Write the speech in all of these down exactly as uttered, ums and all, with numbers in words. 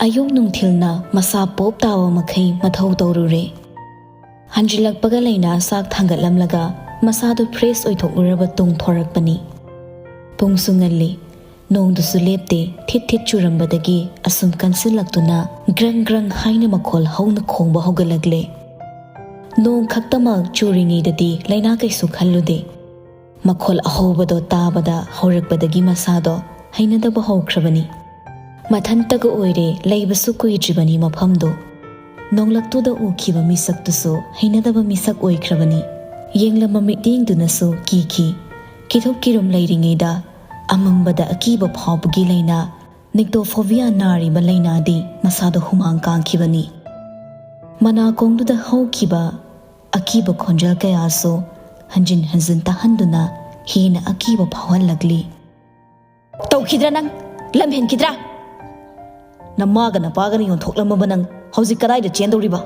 ꯑꯌꯨꯛ ꯅꯨꯡꯊꯤꯜꯅ ꯃꯁꯥ ꯄꯣꯞ ꯇꯥꯕ ꯃꯈꯩ ꯃꯊꯧ ꯇꯧꯔꯨꯔꯦ꯫ ꯍꯟꯖꯤꯜꯂꯛꯄꯒ ꯂꯩꯅꯥ ꯆꯥꯛ ꯊꯥꯡꯒꯠꯂꯝꯂꯒ ꯃꯁꯥꯗꯨ ꯐ꯭ꯔꯦꯁ ꯑꯣꯏꯊꯣꯛꯂꯨꯔꯕ ꯇꯨꯡ ꯊꯣꯔꯛꯄꯅꯤ꯫ ꯄꯨꯡꯁꯨ ꯉꯜꯂꯤ꯫ ꯅꯣꯡꯗꯨꯁꯨ ꯂꯦꯞꯇꯦ꯫ ꯊꯤꯠ ꯊꯤꯠ ꯆꯨꯔꯝꯕꯗꯒꯤ ꯑꯁꯨꯝ ꯀꯟꯁꯤꯜꯂꯛꯇꯨꯅ ꯒ꯭ꯔꯪ ꯒ꯭ꯔꯪ ꯍꯥꯏꯅ ꯃꯈꯣꯜ ꯍꯧꯅ ꯈꯣꯡꯕ ꯍꯧꯒꯠꯂꯛꯂꯦ꯫ ꯅꯣꯡ ꯈꯛꯇꯃꯛ ꯆꯨꯔꯤꯉꯩꯗꯗꯤ ꯂꯩꯅꯥ ꯀꯩꯁꯨ ꯈꯜꯂꯨꯗꯦ꯫ ꯃꯈꯣꯜ ꯑꯍꯧꯕꯗꯣ ꯇꯥꯕꯗ ꯍꯧꯔꯛꯄꯗꯒꯤ ꯃꯁꯥꯗꯣ ꯍꯩꯅꯗꯕ ꯍꯧꯈ꯭ꯔꯕꯅꯤ꯫ ꯃꯊꯟꯇꯒ ꯑꯣꯏꯔꯦ, ꯂꯩꯕꯁꯨ ꯀꯨꯏꯗ꯭ꯔꯤꯕꯅꯤ ꯃꯐꯝꯗꯣ꯫ ꯅꯣꯡꯂꯛꯇꯨꯗ ꯎꯈꯤꯕ ꯃꯤꯁꯛꯇꯨꯁꯨ ꯍꯩꯅꯗꯕ ꯃꯤꯁꯛ ꯑꯣꯏꯈ꯭ꯔꯕꯅꯤ꯫ ꯌꯦꯡꯂꯝꯕ ꯃꯤꯠꯌꯦꯡꯗꯨꯅꯁꯨ ꯀꯤꯈꯤ꯫ ꯀꯤꯊꯨꯞ ꯀꯤꯔꯨꯝ ꯂꯩꯔꯤꯉꯩꯗ ꯑꯃꯝꯕꯗ ꯑꯀꯤꯕ ꯐꯥꯎꯕꯒꯤ ꯂꯩꯅꯥ, ꯅꯤꯛꯇꯣꯐꯣꯕꯤꯌꯥ ꯅꯥꯔꯤꯕ ꯂꯩꯅꯥꯗꯤ ꯃꯁꯥꯗ ꯍꯨꯃꯥꯡ ꯀꯥꯡꯈꯤꯕꯅꯤ꯫ ꯃꯅꯥꯀꯣꯡꯗꯨꯗ ꯍꯧꯈꯤꯕ ꯑꯀꯤꯕ ꯈꯣꯟꯖꯦꯜ ꯀꯌꯥꯁꯨ ꯍꯟꯖꯤꯟ ꯍꯟꯖꯤꯟ ꯇꯥꯍꯟꯗꯨꯅ ꯍꯦꯟꯅ ꯑꯀꯤꯕ ꯐꯥꯎꯍꯜꯂꯛꯂꯤ꯫ "ꯇꯧꯈꯤꯗ꯭ꯔꯥ ꯅꯪ? ꯂꯝ ꯍꯦꯟꯈꯤꯗ꯭ꯔꯥ? ꯅꯃꯥꯒ ꯅꯄꯥꯒꯅ ꯌꯣꯟꯊꯣꯛꯂꯝꯃꯕ ꯅꯪ ꯍꯧꯖꯤꯛ ꯀꯗꯥꯏꯗ ꯆꯦꯟꯗꯧꯔꯤꯕ?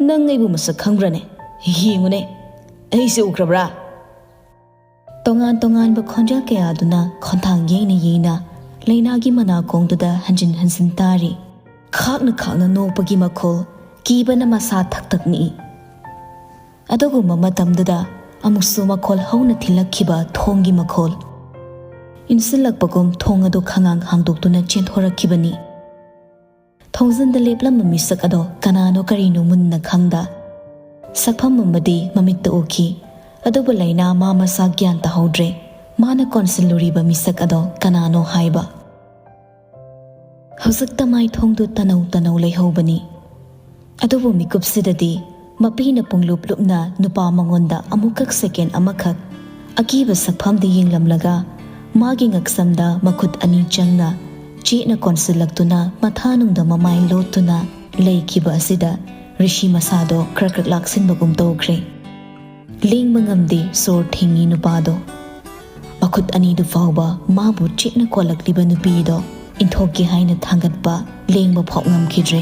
ꯅꯪ ꯑꯩꯕꯨ ꯃꯁꯛ ꯈꯪꯕ꯭ꯔꯥꯅꯦ? ꯌꯦꯡꯉꯨꯅꯦ, ꯑꯩꯁꯦ ꯎꯈ꯭ꯔꯕ꯭ꯔꯥ?" ꯇꯣꯉꯥꯟ ꯇꯣꯉꯥꯟꯕ ꯈꯣꯟꯖꯦꯜ ꯀꯌꯥꯗꯨꯅ ꯈꯣꯟꯊꯥꯡ ꯌꯩꯅ ꯌꯩꯅ ꯂꯩꯅꯥꯒꯤ ꯃꯅꯥꯀꯣꯡꯗꯨꯗ ꯍꯟꯖꯤꯟ ꯍꯟꯖꯤꯟ ꯇꯥꯔꯤ꯫ ꯈꯥꯛꯅ ꯈꯥꯛꯅ ꯅꯣꯛꯄꯒꯤ ꯃꯈꯣꯜ, ꯀꯤꯕꯅ ꯃꯁꯥ ꯊꯛ ꯊꯛ ꯅꯤꯛꯏ꯫ ꯑꯗꯨꯒꯨꯝꯕ ꯃꯇꯝꯗꯨꯗ ꯑꯃꯨꯛꯁꯨ ꯃꯈꯣꯜ ꯍꯧꯅ ꯊꯤꯜꯂꯛꯈꯤꯕ ꯊꯣꯡꯒꯤ ꯃꯈꯣꯜ꯫ ꯏꯟꯁꯤꯜꯂꯛꯄꯒꯨꯝ ꯊꯣꯡ ꯑꯗꯨ ꯈꯉꯥꯡ ꯍꯥꯡꯗꯣꯛꯇꯨꯅ ꯆꯦꯟꯊꯣꯔꯛꯈꯤꯕꯅꯤ꯫ ꯊꯣꯡꯖꯤꯟꯗ ꯂꯦꯞꯂꯝꯕ ꯃꯤꯁꯛ ꯑꯗꯣ ꯀꯅꯥꯅꯣ ꯀꯔꯤꯅꯣ ꯃꯨꯟꯅ ꯈꯪꯗ, ꯁꯛꯐꯝ ꯑꯃꯗꯤ ꯃꯃꯤꯠꯇ ꯎꯈꯤ꯫ ꯑꯗꯨꯕꯨ ꯂꯩꯅꯥ ꯃꯥ ꯃꯁꯥ ꯒ꯭ꯌꯥꯟ ꯇꯥꯍꯧꯗ꯭ꯔꯦ꯫ ꯃꯥꯅ ꯀꯣꯟꯁꯤꯜꯂꯨꯔꯤꯕ ꯃꯤꯁꯛ ꯑꯗꯣ ꯀꯅꯥꯅꯣ ꯍꯥꯏꯕ꯫ ꯍꯧꯖꯤꯛꯇ ꯃꯥꯏꯊꯣꯡꯗꯨ ꯇꯅꯧ ꯇꯅꯧ ꯂꯩꯍꯧꯕꯅꯤ꯫ ꯑꯗꯨꯕꯨ ꯃꯤꯀꯨꯞꯁꯤꯗꯗꯤ ꯃꯄꯤꯅ ꯄꯨꯡꯂꯨꯞ ꯂꯨꯞꯅ ꯅꯨꯄꯥ ꯃꯉꯣꯟꯗ ꯑꯃꯨꯛꯈꯛ ꯁꯦꯀꯦꯟ ꯑꯃꯈꯛ ꯑꯀꯤꯕ ꯁꯛꯐꯝꯗ ꯌꯦꯡꯂꯝꯂꯒ, ꯃꯥꯒꯤ ꯉꯛꯁꯝꯗ ꯃꯈꯨꯠ ꯑꯅꯤ ꯆꯪꯅ ꯆꯦꯠꯅ ꯀꯣꯟꯁꯤꯜꯂꯛꯇꯨꯅ ꯃꯊꯥꯅꯨꯡꯗ ꯃꯃꯥꯏ ꯂꯣꯠꯇꯨꯅ ꯂꯩꯈꯤꯕ ꯑꯁꯤꯗ ꯔꯤꯁꯤ ꯃꯁꯥꯗꯣ ꯈ꯭ꯔꯛ ꯈ꯭ꯔꯛ ꯂꯥꯛꯁꯤꯟꯕꯒꯨꯝ ꯇꯧꯈ꯭ꯔꯦ꯫ ꯂꯦꯡꯕ ꯉꯝꯗꯦ ꯁꯣꯔ ꯊꯤꯡꯉꯤ ꯅꯨꯄꯥꯗꯣ꯫ ꯃꯈꯨꯠ ꯑꯅꯤꯗꯨ ꯐꯥꯎꯕ ꯃꯥꯕꯨ ꯆꯦꯠꯅ ꯀꯣꯜꯂꯛꯂꯤꯕ ꯅꯨꯄꯤꯗꯣ ꯏꯟꯊꯣꯛꯀꯦ ꯍꯥꯏꯅ ꯊꯥꯡꯒꯠꯄ, ꯂꯦꯡꯕ ꯐꯥꯎ ꯉꯝꯈꯤꯗ꯭ꯔꯦ꯫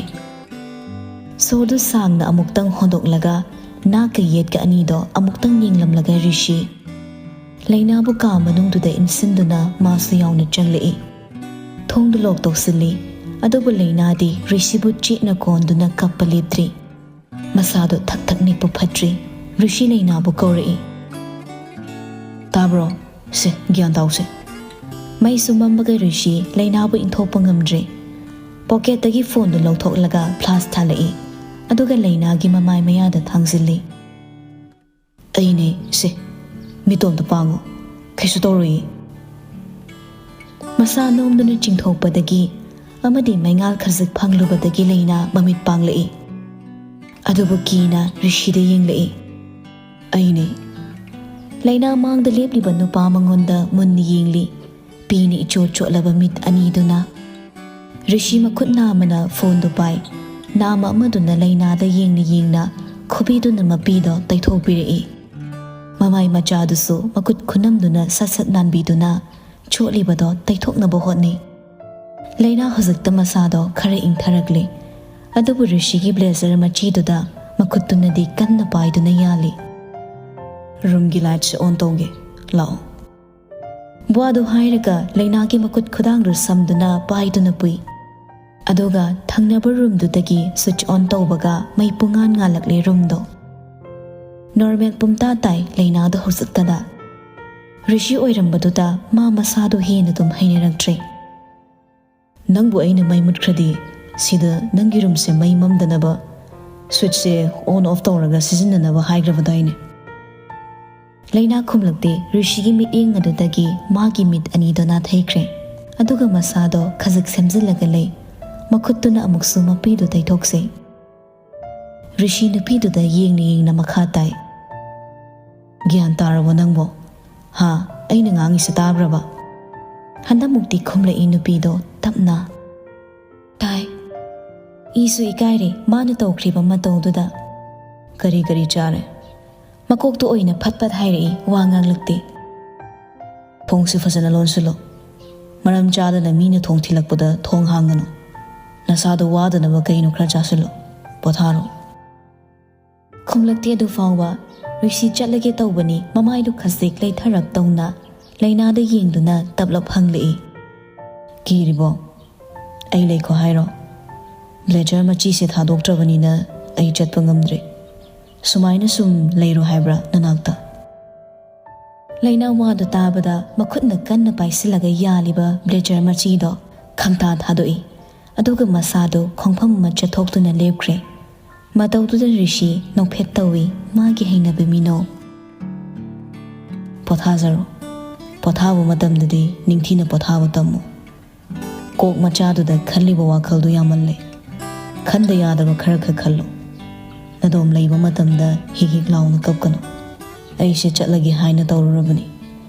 ꯁꯣꯔꯗꯨ ꯁꯥꯡꯅ ꯑꯃꯨꯛꯇꯪ ꯍꯣꯟꯗꯣꯛꯂꯒ ꯅꯥꯛꯀ ꯌꯦꯠꯀ ꯑꯅꯤꯗꯣ ꯑꯃꯨꯛꯇꯪ ꯌꯦꯡꯂꯝꯂꯒ ꯔꯤꯁꯤ ꯂꯩꯅꯥꯕꯨ ꯀꯥ ꯃꯅꯨꯡꯗꯨꯗ ꯏꯟꯁꯤꯟꯗꯨꯅ ꯃꯥꯁꯨ ꯌꯥꯎꯅ ꯆꯪꯂꯛꯏ꯫ ꯊꯣꯡꯗꯨ ꯂꯣꯛ ꯇꯧꯁꯤꯜꯂꯤ꯫ ꯑꯗꯨꯕꯨ ꯂꯩꯅꯥꯗꯤ ꯔꯤꯁꯤꯕꯨ ꯆꯦꯠꯅ ꯀꯣꯟꯗꯨꯅ ꯀꯞꯄ ꯂꯦꯞꯇ꯭ꯔꯤ꯫ ꯃꯁꯥꯗꯣ ꯊꯛ ꯊꯛ ꯅꯤꯛꯄ ꯐꯠꯇ꯭ꯔꯤ꯫ ꯔꯤꯁꯤ ꯂꯩꯅꯥꯕꯨ ꯀꯧꯔꯛꯏ꯫ "ꯇꯥꯕ꯭ꯔꯣ? ꯁꯦ, ꯒ꯭ꯌꯥꯟ ꯇꯥꯎꯁꯦ꯫" ꯃꯩꯁꯨ ꯃꯝꯕꯒ ꯔꯤꯁꯤ ꯂꯩꯅꯥꯕꯨ ꯏꯟꯊꯣꯛꯄ ꯉꯝꯗ꯭ꯔꯦ꯫ ꯄꯣꯀꯦꯠꯇꯒꯤ ꯐꯣꯟꯗꯨ ꯂꯧꯊꯣꯛꯂꯒ ꯐ꯭ꯂꯥꯁ ꯊꯥꯜꯂꯛꯏ꯫ ꯑꯗꯨꯒ ꯂꯩꯅꯥꯒꯤ ꯃꯃꯥꯏ ꯃꯌꯥꯗ ꯊꯥꯡꯖꯤꯜꯂꯤ꯫ "ꯑꯩꯅꯦ ꯁꯦ, ꯃꯤꯇꯣꯝꯇ ꯄꯥꯡꯉꯨ, ꯀꯩꯁꯨ ꯇꯧꯔꯣꯏꯌꯦ꯫" ꯃꯁꯥ ꯅꯣꯝꯗꯨꯅ ꯆꯤꯡꯊꯣꯛꯄꯗꯒꯤ ꯑꯃꯗꯤ ꯃꯩꯉꯥꯜ ꯈꯖꯤꯛ ꯐꯪꯂꯨꯕꯗꯒꯤ ꯂꯩꯅꯥ ꯃꯃꯤꯠ ꯄꯥꯡꯂꯛꯏ꯫ ꯑꯗꯨꯕꯨ ꯀꯤꯅ ꯔꯤꯁꯤꯗ ꯌꯦꯡꯂꯛꯏ꯫ "ꯑꯩꯅꯦ꯫" ꯂꯩꯅꯥ ꯃꯥꯡꯗ ꯂꯦꯞꯂꯤꯕ ꯅꯨꯄꯥ ꯃꯉꯣꯟꯗ ꯃꯨꯟꯅ ꯌꯦꯡꯂꯤ꯫ ꯄꯤꯅ ꯏꯆꯣꯠ ꯆꯣꯠꯂꯕ ꯃꯤꯠ ꯑꯅꯤꯗꯨꯅ꯫ ꯔꯤꯁꯤ ꯃꯈꯨꯠ ꯅꯥꯝꯃꯅ ꯐꯣꯟꯗꯨ ꯄꯥꯏ꯫ ꯅꯥꯝꯃ ꯑꯃꯗꯨꯅ ꯂꯩꯅꯥꯗ ꯌꯦꯡꯅ ꯌꯦꯡꯅ ꯈꯨꯕꯤꯗꯨꯅ ꯃꯄꯤꯗꯣ ꯇꯩꯊꯣꯛꯄꯤꯔꯛꯏ꯫ ꯃꯃꯥꯏ ꯃꯆꯥꯗꯨꯁꯨ ꯃꯈꯨꯠ ꯈꯨꯅꯝꯗꯨꯅ ꯁꯠ ꯁꯠ ꯅꯥꯟꯕꯤꯗꯨꯅ ꯆꯣꯠꯂꯤꯕꯗꯣ ꯇꯩꯊꯣꯛꯅꯕ ꯍꯣꯠꯅꯩ꯫ ꯂꯩꯅꯥ ꯍꯧꯖꯤꯛꯇ ꯃꯁꯥꯗꯣ ꯈꯔ ꯏꯪꯊꯔꯛꯂꯦ꯫ ꯑꯗꯨꯕꯨ ꯔꯤꯁꯤꯒꯤ ꯕ꯭ꯂꯦꯖꯔ ꯃꯆꯤꯗꯨꯗ ꯃꯈꯨꯠꯇꯨꯅꯗꯤ ꯀꯟꯅ ꯄꯥꯏꯗꯨꯅ ꯌꯥꯜꯂꯤ꯫ "ꯔꯨꯝꯒꯤ ꯂꯥꯏꯠꯁꯦ ꯑꯣꯟ ꯇꯧꯒꯦ, ꯂꯥꯛꯑꯣ꯫" ꯋꯥꯗꯨ ꯍꯥꯏꯔꯒ ꯂꯩꯅꯥꯒꯤ ꯃꯈꯨꯠ ꯈꯨꯗꯥꯡꯗꯨ ꯁꯝꯗꯨꯅ ꯄꯥꯏꯗꯨꯅ ꯄꯨꯏ꯫ ꯑꯗꯨꯒ ꯊꯪꯅꯕ ꯔꯨꯝꯗꯨꯗꯒꯤ ꯁ꯭ꯋꯤꯆ ꯑꯣꯟ ꯇꯧꯕꯒ ꯃꯩ ꯄꯨꯡꯉꯥꯟ ꯉꯥꯜꯂꯛꯂꯦ ꯔꯨꯝꯗꯣ꯫ ꯅꯣꯔꯃꯦꯜ ꯄꯨꯝꯇꯥ ꯇꯥꯏ ꯂꯩꯅꯥꯗꯣ ꯍꯧꯖꯤꯛꯇꯗ꯫ ꯔꯤꯁꯤ ꯑꯣꯏꯔꯝꯕꯗꯨꯗ ꯃꯥ ꯃꯁꯥꯗꯣ ꯍꯦꯟꯅ ꯑꯗꯨꯝ ꯍꯩꯅꯔꯛꯇ꯭ꯔꯦ꯫ "ꯅꯪꯕꯨ ꯑꯩꯅ ꯃꯩ ꯃꯨꯠꯈ꯭ꯔꯗꯤ ꯁꯤꯗ ꯅꯪꯒꯤ ꯔꯨꯝꯁꯦ ꯃꯩ ꯃꯝꯗꯅꯕ ꯁ꯭ꯋꯤꯠꯆꯁꯦ ꯑꯣꯟ ꯑꯣꯐ ꯇꯧꯔꯒ ꯁꯤꯖꯤꯟꯅꯅꯕ ꯍꯥꯏꯈ꯭ꯔꯕꯗꯥꯏꯅꯦ?" ꯂꯩꯅꯥ ꯈꯨꯝꯂꯛꯇꯦ꯫ ꯔꯤꯁꯤꯒꯤ ꯃꯤꯠꯌꯦꯡ ꯑꯗꯨꯗꯒꯤ ꯃꯥꯒꯤ ꯃꯤꯠ ꯑꯅꯤꯗꯣ ꯅꯥꯊꯩꯈ꯭ꯔꯦ꯫ ꯑꯗꯨꯒ ꯃꯁꯥꯗꯣ ꯈꯖꯤꯛ ꯁꯦꯝꯖꯤꯜꯂꯒ ꯂꯩ꯫ ꯃꯈꯨꯠꯇꯨꯅ ꯑꯃꯨꯛꯁꯨ ꯃꯄꯤꯗꯨ ꯇꯩꯊꯣꯛꯆꯩ꯫ ꯔꯤꯁꯤ ꯅꯨꯄꯤꯗꯨꯗ ꯌꯦꯡꯅ ꯌꯦꯡꯅ ꯃꯈꯥ ꯇꯥꯏ꯫ "ꯒ꯭ꯌꯥꯟ ꯇꯥꯔꯕꯣ ꯅꯪꯕꯣ? ꯍꯥ? ꯑꯩꯅ ꯉꯥꯡꯉꯤꯁꯦ ꯇꯥꯕ꯭ꯔꯕ?" ꯍꯟꯗꯛꯃꯨꯛꯇꯤ ꯈꯨꯝꯂꯛꯏ ꯅꯨꯄꯤꯗꯣ ꯇꯞꯅ꯫ "ꯇꯥꯏ꯫" ꯏꯁꯨ ꯏꯀꯥꯏꯔꯦ ꯃꯥꯅ ꯇꯧꯈ꯭ꯔꯤꯕ ꯃꯇꯧꯗꯨꯗ꯫ "ꯀꯔꯤ ꯀꯔꯤ ꯆꯥꯔꯦ?" ꯃꯀꯣꯛꯇ ꯑꯣꯏꯅ ꯐꯠ ꯐꯠ ꯍꯥꯏꯔꯛꯏ, ꯋꯥ ꯉꯥꯡꯂꯛꯇꯦ꯫ "ꯊꯣꯡꯁꯤ ꯐꯖꯅ ꯂꯣꯟꯁꯤꯜꯂꯨ꯫ ꯃꯔꯝ ꯆꯥꯗꯅ ꯃꯤꯅ ꯊꯣꯡ ꯊꯤꯜꯂꯛꯄꯗ ꯊꯣꯡ ꯍꯥꯡꯒꯅꯨ꯫ ꯅꯁꯥꯗꯣ ꯋꯥꯗꯅꯕ ꯀꯩꯅꯣ ꯈꯔ ꯆꯥꯁꯤꯜꯂꯨ꯫ ꯄꯣꯊꯥꯔꯣ꯫" ꯈꯨꯝꯂꯛꯇꯦ ꯑꯗꯨ ꯐꯥꯎꯕ꯫ ꯔꯤꯁꯤ ꯆꯠꯂꯒꯦ ꯇꯧꯕꯅꯤ, ꯃꯃꯥꯏꯗꯨ ꯈꯖꯤꯛ ꯂꯩꯊꯔꯞ ꯇꯧꯅ ꯂꯩꯅꯥꯗ ꯌꯦꯡꯗꯨꯅ ꯇꯞꯂꯞ ꯍꯪꯂꯛꯏ꯫ "ꯀꯤꯔꯤꯕꯣ?" ꯑꯩ ꯂꯩꯈꯣ ꯍꯥꯏꯔꯣ? ꯕ꯭ꯂꯦꯖꯔ ꯃꯆꯤꯁꯦ ꯊꯥꯗꯣꯛꯇ꯭ꯔꯕꯅꯤꯅ ꯑꯩ ꯆꯠꯄ ꯉꯝꯗ꯭ꯔꯦ꯫ ꯁꯨꯃꯥꯏꯅ ꯁꯨꯝ ꯂꯩꯔꯣ ꯍꯥꯏꯕ꯭ꯔꯥ ꯅꯅꯥꯛꯇ? ꯂꯩꯅꯥ ꯋꯥꯗꯨ ꯇꯥꯕꯗ ꯃꯈꯨꯠꯅ ꯀꯟꯅ ꯄꯥꯏꯁꯤꯜꯂꯒ ꯌꯥꯜꯂꯤꯕ ꯕ꯭ꯂꯦꯖꯔ ꯃꯆꯤꯗꯣ ꯈꯪꯇꯥ ꯊꯥꯗꯣꯛꯏ꯫ ꯑꯗꯨꯒ ꯃꯁꯥꯗꯨ ꯈꯣꯡꯐꯝ ꯑꯃ ꯆꯠꯊꯣꯛꯇꯨꯅ ꯂꯦꯞꯈ꯭ꯔꯦ꯫ ꯃꯇꯧꯗꯨꯗ ꯔꯤꯁꯤ ꯅꯣꯛꯐꯦꯠ ꯇꯧꯏ, ꯃꯥꯒꯤ ꯍꯩꯅꯕꯤ ꯃꯤꯅꯣꯛ꯫ "ꯄꯣꯊꯥꯖꯔꯣ꯫ ꯄꯣꯊꯥꯕ ꯃꯇꯝꯗꯗꯤ ꯅꯤꯡꯊꯤꯅ ꯄꯣꯊꯥꯕ ꯇꯝꯃꯨ꯫ ꯀꯣꯛ ꯃꯆꯥꯗꯨꯗ ꯈꯜꯂꯤꯕ ꯋꯥꯈꯜꯗꯨ ꯌꯥꯝꯃꯜꯂꯦ꯫ ꯈꯟꯗ ꯌꯥꯗꯕ ꯈꯔ ꯈꯛ ꯈꯜꯂꯨ꯫ ꯅꯗꯣꯝ ꯂꯩꯕ ꯃꯇꯝꯗ ꯍꯤꯛ ꯍꯤꯛ ꯂꯥꯎꯅ ꯀꯞꯀꯅꯨ꯫ ꯑꯩꯁꯦ ꯆꯠꯂꯒꯦ ꯍꯥꯏꯅ ꯇꯧꯔꯨꯔꯕꯅꯤ꯫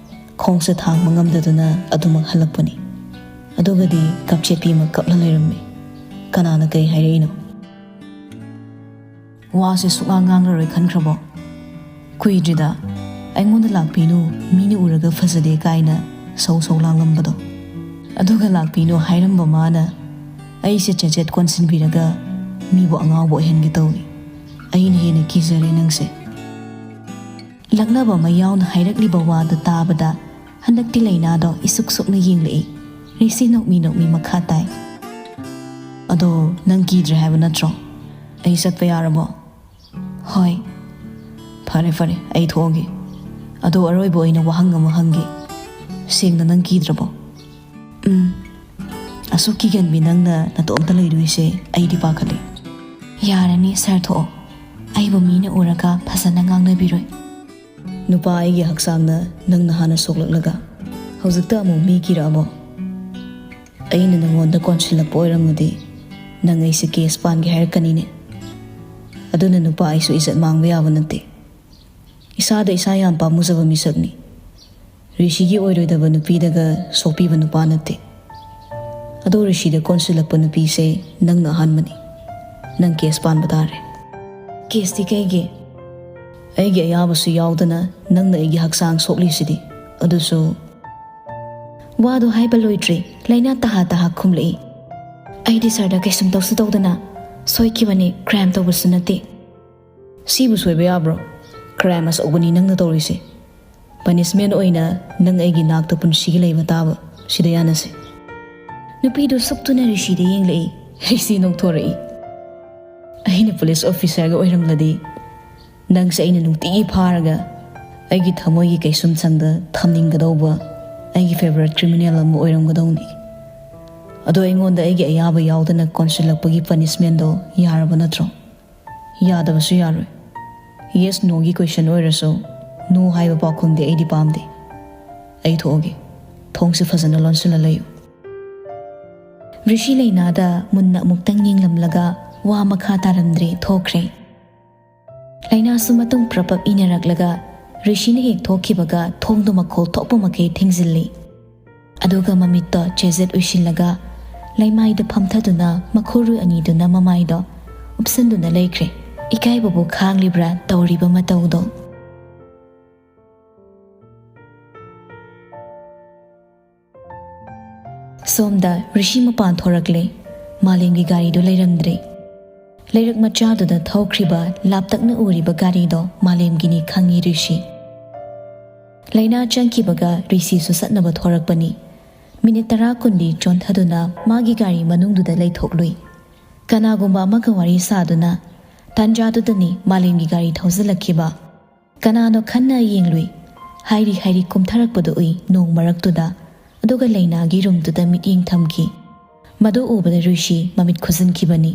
ꯈꯣꯡꯁꯦ ꯊꯥꯡꯕ ꯉꯝꯗꯗꯨꯅ ꯑꯗꯨꯃꯛ ꯍꯜꯂꯛꯄꯅꯤ꯫ ꯑꯗꯨꯒꯗꯤ ꯀꯞꯆꯦꯠꯄꯤ ꯑꯃ ꯀꯞꯂ ꯂꯩꯔꯝꯃꯤ꯫ ꯀꯅꯥꯅ ꯀꯩ ꯍꯥꯏꯔꯛꯏꯅꯣ?" "ꯋꯥꯁꯦ ꯁꯨꯛꯉꯥꯡ ꯉꯥꯡꯂꯔꯣꯏ ꯈꯟꯈ꯭ꯔꯕꯣ? ꯀꯨꯏꯗ꯭ꯔꯤꯗ ꯑꯩꯉꯣꯟꯗ ꯂꯥꯛꯄꯤꯅꯨ, ꯃꯤꯅ ꯎꯔꯒ ꯐꯖꯗꯦ ꯀꯥꯏꯅ ꯁꯧ ꯁꯧ ꯂꯥꯡꯂꯝꯕꯗꯣ꯫ ꯑꯗꯨꯒ ꯂꯥꯛꯄꯤꯅꯨ ꯍꯥꯏꯔꯝꯕ ꯃꯥꯅ ꯑꯩꯁꯦ ꯆꯦꯆꯦꯠ ꯀꯣꯟꯁꯤꯟꯕꯤꯔꯒ ꯃꯤꯕꯨ ꯑꯉꯥꯎꯕ ꯑꯣꯏꯍꯟꯒꯦ ꯇꯧꯏ꯫ ꯑꯩꯅ ꯍꯦꯟꯅ ꯀꯤꯖꯔꯦ ꯅꯪꯁꯦ꯫" ꯂꯛꯅꯕ ꯑꯃ ꯌꯥꯎꯅ ꯍꯥꯏꯔꯛꯂꯤꯕ ꯋꯥꯗꯨ ꯇꯥꯕꯗ ꯍꯟꯗꯛꯇꯤ ꯂꯩꯅꯥꯗꯣ ꯏꯁꯨꯛ ꯁꯨꯛꯅ ꯌꯦꯡꯂꯛꯏ꯫ ꯔꯤꯁꯤ ꯅꯣꯛꯃꯤ ꯅꯣꯛꯃꯤ ꯃꯈꯥ ꯇꯥꯏ꯫ "ꯑꯗꯣ ꯅꯪ ꯀꯤꯗ꯭ꯔꯦ ꯍꯥꯏꯕ ꯅꯠꯇ꯭ꯔꯣ? ꯑꯩ ꯆꯠꯄ ꯌꯥꯔꯕꯣ?" "ꯍꯣꯏ꯫" "ꯐꯔꯦ ꯐꯔꯦ, ꯑꯩ ꯊꯣꯛꯑꯒꯦ꯫ ꯑꯗꯣ ꯑꯔꯣꯏꯕ ꯑꯣꯏꯅ ꯋꯥꯍꯪ ꯑꯃ ꯍꯪꯒꯦ꯫ ꯁꯦꯡꯅ ꯅꯪ ꯀꯤꯗ꯭ꯔꯕꯣ?" "ꯎꯝ꯫ ꯑꯁꯨꯛ ꯀꯤꯒꯟꯕꯤ ꯅꯪꯅ ꯅꯇꯣꯝꯇ ꯂꯩꯗꯣꯏꯁꯦ ꯑꯩꯗꯤ ꯄꯥꯈꯠꯂꯦ꯫" "ꯌꯥꯔꯅꯤ ꯁꯥꯔ, ꯊꯣꯛꯑꯣ꯫ ꯑꯩꯕꯨ ꯃꯤꯅ ꯎꯔꯒ ꯐꯖꯅ ꯉꯥꯡꯅꯕꯤꯔꯣꯏ꯫" "ꯅꯨꯄꯥ ꯑꯩꯒꯤ ꯍꯛꯆꯥꯡꯅ ꯅꯪꯅ ꯍꯥꯟꯅ ꯁꯣꯛꯂꯛꯂꯒ ꯍꯧꯖꯤꯛꯇ ꯑꯃꯨꯛ ꯃꯤ ꯀꯤꯔꯛꯑꯕꯣ? ꯑꯩꯅ ꯅꯪꯉꯣꯟꯗ ꯀꯣꯟꯁꯤꯜꯂꯛꯄ ꯑꯣꯏꯔꯝꯃꯗꯤ ꯅꯪ ꯑꯩꯁꯦ ꯀꯦꯁ ꯄꯥꯟꯒꯦ ꯍꯥꯏꯔꯛꯀꯅꯤꯅꯦ꯫ ꯑꯗꯨꯅ ꯅꯨꯄꯥ ꯑꯩꯁꯨ ꯏꯖꯠ ꯃꯥꯡꯕ ꯌꯥꯕ ꯅꯠꯇꯦ꯫ ꯏꯁꯥꯗ ꯏꯁꯥ ꯌꯥꯝ ꯄꯥꯝꯃꯨꯖꯕ ꯃꯤꯁꯛꯅꯤ꯫ ꯔꯤꯁꯤꯒꯤ ꯑꯣꯏꯔꯣꯏꯗꯕ ꯅꯨꯄꯤꯗꯒ ꯁꯣꯛꯄꯤꯕ ꯅꯨꯄꯥ ꯅꯠꯇꯦ꯫ ꯑꯗꯣ ꯔꯤꯁꯤꯗ ꯀꯣꯟꯁꯤꯜꯂꯛꯄ ꯅꯨꯄꯤꯁꯦ ꯅꯪꯅ ꯑꯍꯥꯟꯕꯅꯤ꯫ ꯅꯪ ꯀꯦꯁ ꯄꯥꯟꯕ ꯇꯥꯔꯦ꯫" "ꯀꯦꯁꯇꯤ ꯀꯩꯒꯤ?" "ꯑꯩꯒꯤ ꯑꯌꯥꯕꯁꯨ ꯌꯥꯎꯗꯅ ꯅꯪꯅ ꯑꯩꯒꯤ ꯍꯛꯆꯥꯡ ꯁꯣꯛꯂꯤꯁꯤꯗꯤ꯫ ꯑꯗꯨꯁꯨ..." ꯋꯥꯗꯣ ꯍꯥꯏꯕ ꯂꯣꯏꯗ꯭ꯔꯤ, ꯂꯩꯅꯥ ꯇꯍꯥ ꯇꯍꯥ ꯈꯨꯝꯂꯛꯏ꯫ "ꯑꯩꯗꯤ ꯁꯥꯔꯗ ꯀꯩꯁꯨꯝ ꯇꯧꯁꯨ ꯇꯧꯗꯅ ꯁꯣꯏꯈꯤꯕꯅꯤ, ꯀ꯭ꯔꯥꯏꯝ ꯇꯧꯕꯁꯨ ꯅꯠꯇꯦ꯫" "ꯁꯤꯕꯨ ꯁꯣꯏꯕ ꯌꯥꯕ꯭ꯔꯣ? ꯀ꯭ꯔꯥꯏꯝ ꯑꯆꯧꯕꯅꯤ ꯅꯪꯅ ꯇꯧꯔꯤꯁꯦ꯫ ꯄꯅꯤꯁꯃꯦꯟ ꯑꯣꯏꯅ ꯅꯪ ꯑꯩꯒꯤ ꯅꯥꯛꯇ ꯄꯨꯟꯁꯤꯒꯤ ꯂꯩꯕ ꯇꯥꯕ꯫ ꯁꯤꯗ ꯌꯥꯅꯁꯦ꯫" ꯅꯨꯄꯤꯗꯨ ꯁꯨꯛꯇꯨꯅ ꯔꯤꯁꯤꯗ ꯌꯦꯡꯂꯛꯏ꯫ ꯔꯤꯁꯤ ꯅꯣꯛꯊꯣꯔꯛꯏ꯫ "ꯑꯩꯅ ꯄꯨꯂꯤꯁ ꯑꯣꯐꯤꯁꯥꯔꯒ ꯑꯣꯏꯔꯝꯂꯗꯤ ꯅꯪꯁꯦ ꯑꯩꯅ ꯅꯨꯡꯇꯤꯒꯤ ꯐꯥꯔꯒ ꯑꯩꯒꯤ ꯊꯃꯣꯏꯒꯤ ꯀꯩꯁꯨꯝꯁꯪꯗ ꯊꯝꯅꯤꯡꯒꯗꯧꯕ ꯑꯩꯒꯤ ꯐꯦꯚꯔꯦꯠ ꯀ꯭ꯔꯤꯃꯤꯅꯦꯜ ꯑꯃ ꯑꯣꯏꯔꯝꯒꯗꯧꯅꯤ꯫ ꯑꯗꯣ ꯑꯩꯉꯣꯟꯗ ꯑꯩꯒꯤ ꯑꯌꯥꯕ ꯌꯥꯎꯗꯅ ꯀꯣꯟꯁꯤꯜꯂꯛꯄꯒꯤ ꯄꯅꯤꯁꯃꯦꯟꯗꯣ ꯌꯥꯔꯕ ꯅꯠꯇ꯭ꯔꯣ?" "ꯌꯥꯗꯕꯁꯨ ꯌꯥꯔꯣꯏ꯫ ꯌꯦꯁ ꯅꯣꯒꯤ ꯀꯣꯏꯁꯟ ꯑꯣꯏꯔꯁꯨ ꯅꯣ ꯍꯥꯏꯕ ꯄꯥꯎꯈꯨꯝꯗꯤ ꯑꯩꯗꯤ ꯄꯥꯝꯗꯦ꯫ ꯑꯩ ꯊꯣꯛꯑꯒꯦ꯫ ꯊꯣꯡꯁꯦ ꯐꯖꯅ ꯂꯣꯟꯁꯤꯜꯂ ꯂꯩꯌꯨ꯫" ꯔꯤꯁꯤ ꯂꯩꯅꯥꯗ ꯃꯨꯟꯅ ꯑꯃꯨꯛꯇꯪ ꯌꯦꯡꯂꯝꯂꯒ ꯋꯥ ꯃꯈꯥ ꯇꯥꯔꯝꯗ꯭ꯔꯦ, ꯊꯣꯛꯈ꯭ꯔꯦ꯫ ꯂꯩꯅꯥꯁꯨ ꯃꯇꯨꯡ ꯄ꯭ꯔꯄꯞ ꯏꯟꯅꯔꯛꯂꯒ ꯔꯤꯁꯤꯅ ꯍꯦꯛ ꯊꯣꯛꯈꯤꯕꯒ ꯊꯣꯡꯗꯣ ꯃꯈꯣꯜ ꯊꯣꯛꯄ ꯃꯈꯩ ꯊꯤꯡꯖꯤꯜꯂꯤ꯫ ꯑꯗꯨꯒ ꯃꯃꯤꯠꯇꯣ ꯆꯦꯖꯦꯠ ꯎꯏꯁꯤꯜꯂꯒ ꯂꯩꯃꯥꯏꯗ ꯐꯝꯊꯗꯨꯅ ꯃꯈꯨꯔꯨ ꯑꯅꯤꯗꯨꯅ ꯃꯃꯥꯏꯗꯣ ꯎꯞꯁꯟꯗꯨꯅ ꯂꯩꯈ꯭ꯔꯦ꯫ ꯏꯀꯥꯏꯕꯕꯨ ꯈꯥꯡꯂꯤꯕ꯭ꯔꯥ ꯇꯧꯔꯤꯕ ꯃꯇꯧꯗꯣ꯫ ꯁꯣꯝꯗ ꯔꯤꯁꯤ ꯃꯄꯥꯟ ꯊꯣꯔꯛꯂꯦ꯫ ꯃꯥꯂꯦꯝꯒꯤ ꯒꯥꯔꯤꯗꯨ ꯂꯩꯔꯝꯗ꯭ꯔꯦ꯫ ꯂꯩꯔꯛ ꯃꯆꯥꯗꯨꯗ ꯊꯧꯈ꯭ꯔꯤꯕ ꯂꯥꯞꯇꯛꯅ ꯎꯔꯤꯕ ꯒꯥꯔꯤꯗꯣ ꯃꯥꯂꯦꯝꯒꯤꯅꯤ ꯈꯪꯉꯤ ꯔꯤꯁꯤ꯫ ꯂꯩꯅꯥ ꯆꯪꯈꯤꯕꯒ ꯔꯤꯁꯤꯁꯨ ꯆꯠꯅꯕ ꯊꯣꯔꯛꯄꯅꯤ꯫ ꯃꯤꯅꯤꯠ ꯇꯔꯥ ꯀꯨꯟꯗꯤ ꯆꯣꯟꯊꯗꯨꯅ ꯃꯥꯒꯤ ꯒꯥꯔꯤ ꯃꯅꯨꯡꯗꯨꯗ ꯂꯩꯊꯣꯛꯂꯨꯏ꯫ ꯀꯅꯥꯒꯨꯝꯕ ꯑꯃꯒ ꯋꯥꯔꯤ ꯁꯥꯗꯨꯅ ꯇꯥꯟꯖꯥꯗꯨꯗꯅꯤ ꯃꯥꯂꯦꯝꯒꯤ ꯒꯥꯔꯤ ꯊꯧꯖꯤꯜꯂꯛꯈꯤꯕ꯫ ꯀꯅꯥꯅꯣ ꯈꯟꯅ ꯌꯦꯡꯂꯨꯏ꯫ ꯍꯥꯏꯔꯤ ꯍꯥꯏꯔꯤ ꯀꯨꯝꯊꯔꯛꯄꯗꯨ ꯎꯏ ꯅꯣꯡ ꯃꯔꯛꯇꯨꯗ꯫ ꯑꯗꯨꯒ ꯂꯩꯅꯥꯒꯤ ꯔꯨꯝꯗꯨꯗ ꯃꯤꯠꯌꯦꯡ ꯊꯝꯈꯤ꯫ ꯃꯗꯨ ꯎꯕꯗ ꯔꯤꯁꯤ ꯃꯃꯤꯠ ꯈꯨꯖꯤꯟꯈꯤꯕꯅꯤ꯫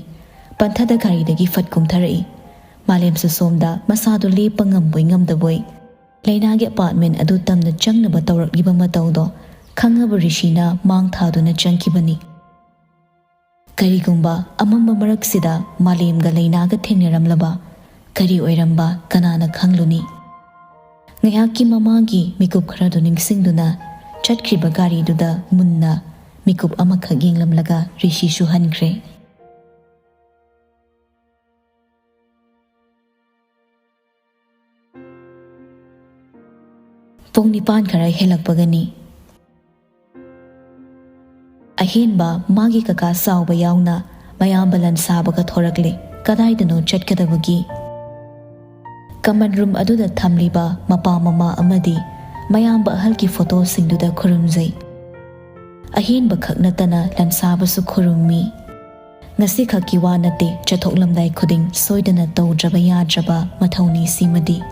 ꯄꯟꯊꯗ ꯒꯥꯔꯤꯗꯒꯤ ꯐꯠ ꯀꯨꯝꯊꯔꯛꯏ꯫ ꯃꯥꯂꯦꯝꯁꯨ ꯁꯣꯝꯗ ꯃꯁꯥꯗꯨ ꯂꯦꯞꯄ ꯉꯝꯕꯣꯏ ꯉꯝꯗꯕꯣꯏ ꯂꯩꯅꯥꯒꯤ ꯑꯄꯥꯔꯠꯃꯦꯟ ꯑꯗꯨ ꯇꯝꯅ ꯆꯪꯅꯕ ꯇꯧꯔꯛꯂꯤꯕ ꯃꯇꯧꯗꯣ ꯈꯪꯉꯕ ꯔꯤꯁꯤꯅ ꯃꯥꯡ ꯊꯥꯗꯨꯅ ꯆꯪꯈꯤꯕꯅꯤ꯫ ꯀꯔꯤꯒꯨꯝꯕ ꯑꯃꯝꯕ ꯃꯔꯛꯁꯤꯗ ꯃꯥꯂꯦꯝꯒ ꯂꯩꯅꯥꯒ ꯊꯦꯡꯅꯔꯝꯂꯕ ꯀꯔꯤ ꯑꯣꯏꯔꯝꯕ ꯀꯅꯥꯅ ꯈꯪꯂꯨꯅꯤ? ꯉꯥꯏꯍꯥꯛꯀꯤ ꯃꯃꯥꯡꯒꯤ ꯃꯤꯀꯨꯞ ꯈꯔꯗꯨ ꯅꯤꯡꯁꯤꯡꯗꯨꯅ ꯆꯠꯈ꯭ꯔꯤꯕ ꯒꯥꯔꯤꯗꯨꯗ ꯃꯨꯟꯅ ꯃꯤꯀꯨꯞ ꯑꯃꯈꯛ ꯌꯦꯡꯂꯝꯂꯒ ꯔꯤꯁꯤꯁꯨ ꯍꯟꯈ꯭ꯔꯦ꯫ ꯄꯨꯡ ꯅꯤꯄꯥꯟ ꯈꯔ ꯍꯦꯜꯂꯛꯄꯒꯅꯤ꯫ ꯑꯍꯦꯟꯕ ꯃꯥꯒꯤ ꯀꯀꯥ ꯆꯥꯎꯕ ꯌꯥꯎꯅ ꯃꯌꯥꯝꯕ ꯂꯟ ꯁꯥꯕꯒ ꯊꯣꯔꯛꯂꯦ꯫ ꯀꯗꯥꯏꯗꯅꯣ ꯆꯠꯀꯗꯕꯒꯤ꯫ ꯀꯃꯟ ꯔꯨꯝ ꯑꯗꯨꯗ ꯊꯝꯂꯤꯕ ꯃꯄꯥ ꯃꯃꯥ ꯑꯃꯗꯤ ꯃꯌꯥꯝꯕ ꯑꯍꯜꯒꯤ ꯐꯣꯇꯣꯁꯤꯡꯗꯨꯗ ꯈꯨꯔꯨꯝꯖꯩ꯫ ꯑꯍꯦꯟꯕ ꯈꯛ ꯅꯠꯇꯅ ꯂꯟꯁꯥꯕꯁꯨ ꯈꯨꯔꯨꯝꯃꯤ꯫ ꯉꯁꯤꯈꯛꯀꯤ ꯋꯥ ꯅꯠꯇꯦ, ꯆꯠꯊꯣꯛꯂꯝꯗꯥꯏ ꯈꯨꯗꯤꯡ ꯁꯣꯏꯗꯅ ꯇꯧꯗ꯭ꯔꯕ ꯌꯥꯗ꯭ꯔꯕ ꯃꯊꯧꯅꯤ ꯁꯤꯃꯗꯤ꯫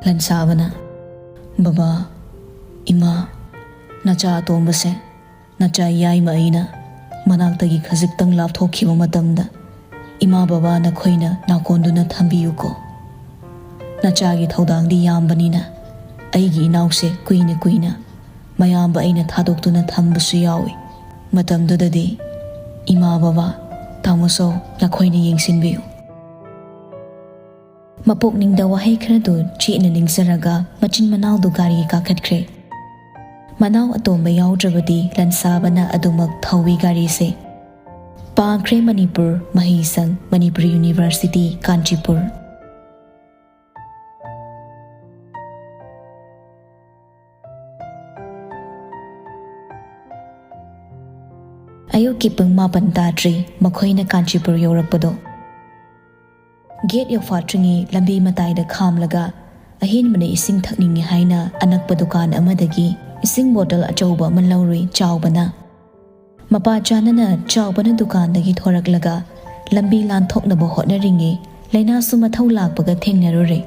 ꯂꯟꯁꯥꯕꯅ, "ꯕꯕꯥ, ꯏꯃꯥ, ꯅꯆꯥ ꯑꯇꯣꯝꯕꯁꯦ, ꯅꯆꯥ ꯌꯥꯏꯃ ꯑꯩꯅ ꯃꯅꯥꯛꯇꯒꯤ ꯈꯖꯤꯛꯇꯪ ꯂꯥꯞꯊꯣꯛꯈꯤꯕ ꯃꯇꯝꯗ ꯏꯃꯥ ꯕꯕꯥ ꯅꯈꯣꯏꯅ ꯅꯥꯀꯣꯟꯗꯨꯅ ꯊꯝꯕꯤꯌꯨꯀꯣ꯫ ꯅꯆꯥꯒꯤ ꯊꯧꯗꯥꯡꯗꯤ ꯌꯥꯝꯕꯅꯤꯅ ꯑꯩꯒꯤ ꯏꯅꯥꯎꯁꯦ ꯀꯨꯏꯅ ꯀꯨꯏꯅ ꯃꯌꯥꯝꯕ ꯑꯩꯅ ꯊꯥꯗꯣꯛꯇꯨꯅ ꯊꯝꯕꯁꯨ ꯌꯥꯎꯏ꯫ ꯃꯇꯝꯗꯨꯗꯗꯤ ꯏꯃꯥ ꯕꯕꯥ, ꯇꯥꯃꯣ ꯆꯧ ꯅꯈꯣꯏꯅ ꯌꯦꯡꯁꯤꯟꯕꯤꯌꯨ"꯫ ꯃꯄꯨꯛꯅꯤꯡꯗ ꯋꯥꯍꯩ ꯈꯔꯗꯨ ꯆꯦꯠꯅ ꯅꯤꯡꯖꯔꯒ ꯃꯆꯤꯟ ꯃꯅꯥꯎꯗꯨ ꯒꯥꯔꯤ ꯀꯥꯈꯠꯈ꯭ꯔꯦ꯫ ꯃꯅꯥꯎ ꯑꯇꯣꯝꯕ ꯌꯥꯎꯗ꯭ꯔꯕꯗꯤ ꯂꯟꯁꯥꯕꯅ ꯑꯗꯨꯃꯛ ꯊꯧꯏ ꯒꯥꯔꯤꯁꯦ꯫ ꯄꯥꯡꯈ꯭ꯔꯦ ꯃꯅꯤꯄꯨꯔ ꯃꯍꯩꯁꯪ, ꯃꯅꯤꯄꯨꯔ ꯌꯨꯅꯤꯚꯔꯁꯤꯇꯤ, ꯀꯥꯟꯆꯤꯄꯨꯔ꯫ ꯑꯌꯨꯛꯀꯤ ꯄꯨꯡ ꯃꯥꯄꯟ ꯇꯥꯗ꯭ꯔꯤ ꯃꯈꯣꯏꯅ ꯀꯥꯟꯆꯤꯄꯨꯔ ꯌꯧꯔꯛꯄꯗꯣ꯫ ꯒꯦꯠ ꯌꯧꯐꯥꯠꯇ꯭ꯔꯤꯉꯩ ꯂꯝꯕꯤ ꯃꯇꯥꯏꯗ ꯈꯥꯝꯂꯒ ꯑꯍꯦꯟꯕꯅ ꯏꯁꯤꯡ ꯊꯛꯅꯤꯡꯉꯤ ꯍꯥꯏꯅ ꯑꯅꯛꯄ ꯗꯨꯀꯥꯟ ꯑꯃꯗꯒꯤ ꯏꯁꯤꯡ ꯕꯣꯇꯜ ꯑꯆꯧꯕ ꯑꯃ ꯂꯧꯔꯨꯏ ꯆꯥꯎꯕꯅ꯫ ꯃꯄꯥ ꯆꯥꯅꯅ ꯆꯥꯎꯕꯅ ꯗꯨꯀꯥꯟꯗꯒꯤ ꯊꯣꯔꯛꯂꯒ ꯂꯝꯕꯤ ꯂꯥꯟꯊꯣꯛꯅꯕ ꯍꯣꯠꯅꯔꯤꯉꯩ ꯂꯩꯅꯥꯁꯨ ꯃꯊꯧ ꯂꯥꯛꯄꯒ ꯊꯦꯡꯅꯔꯨꯔꯦ꯫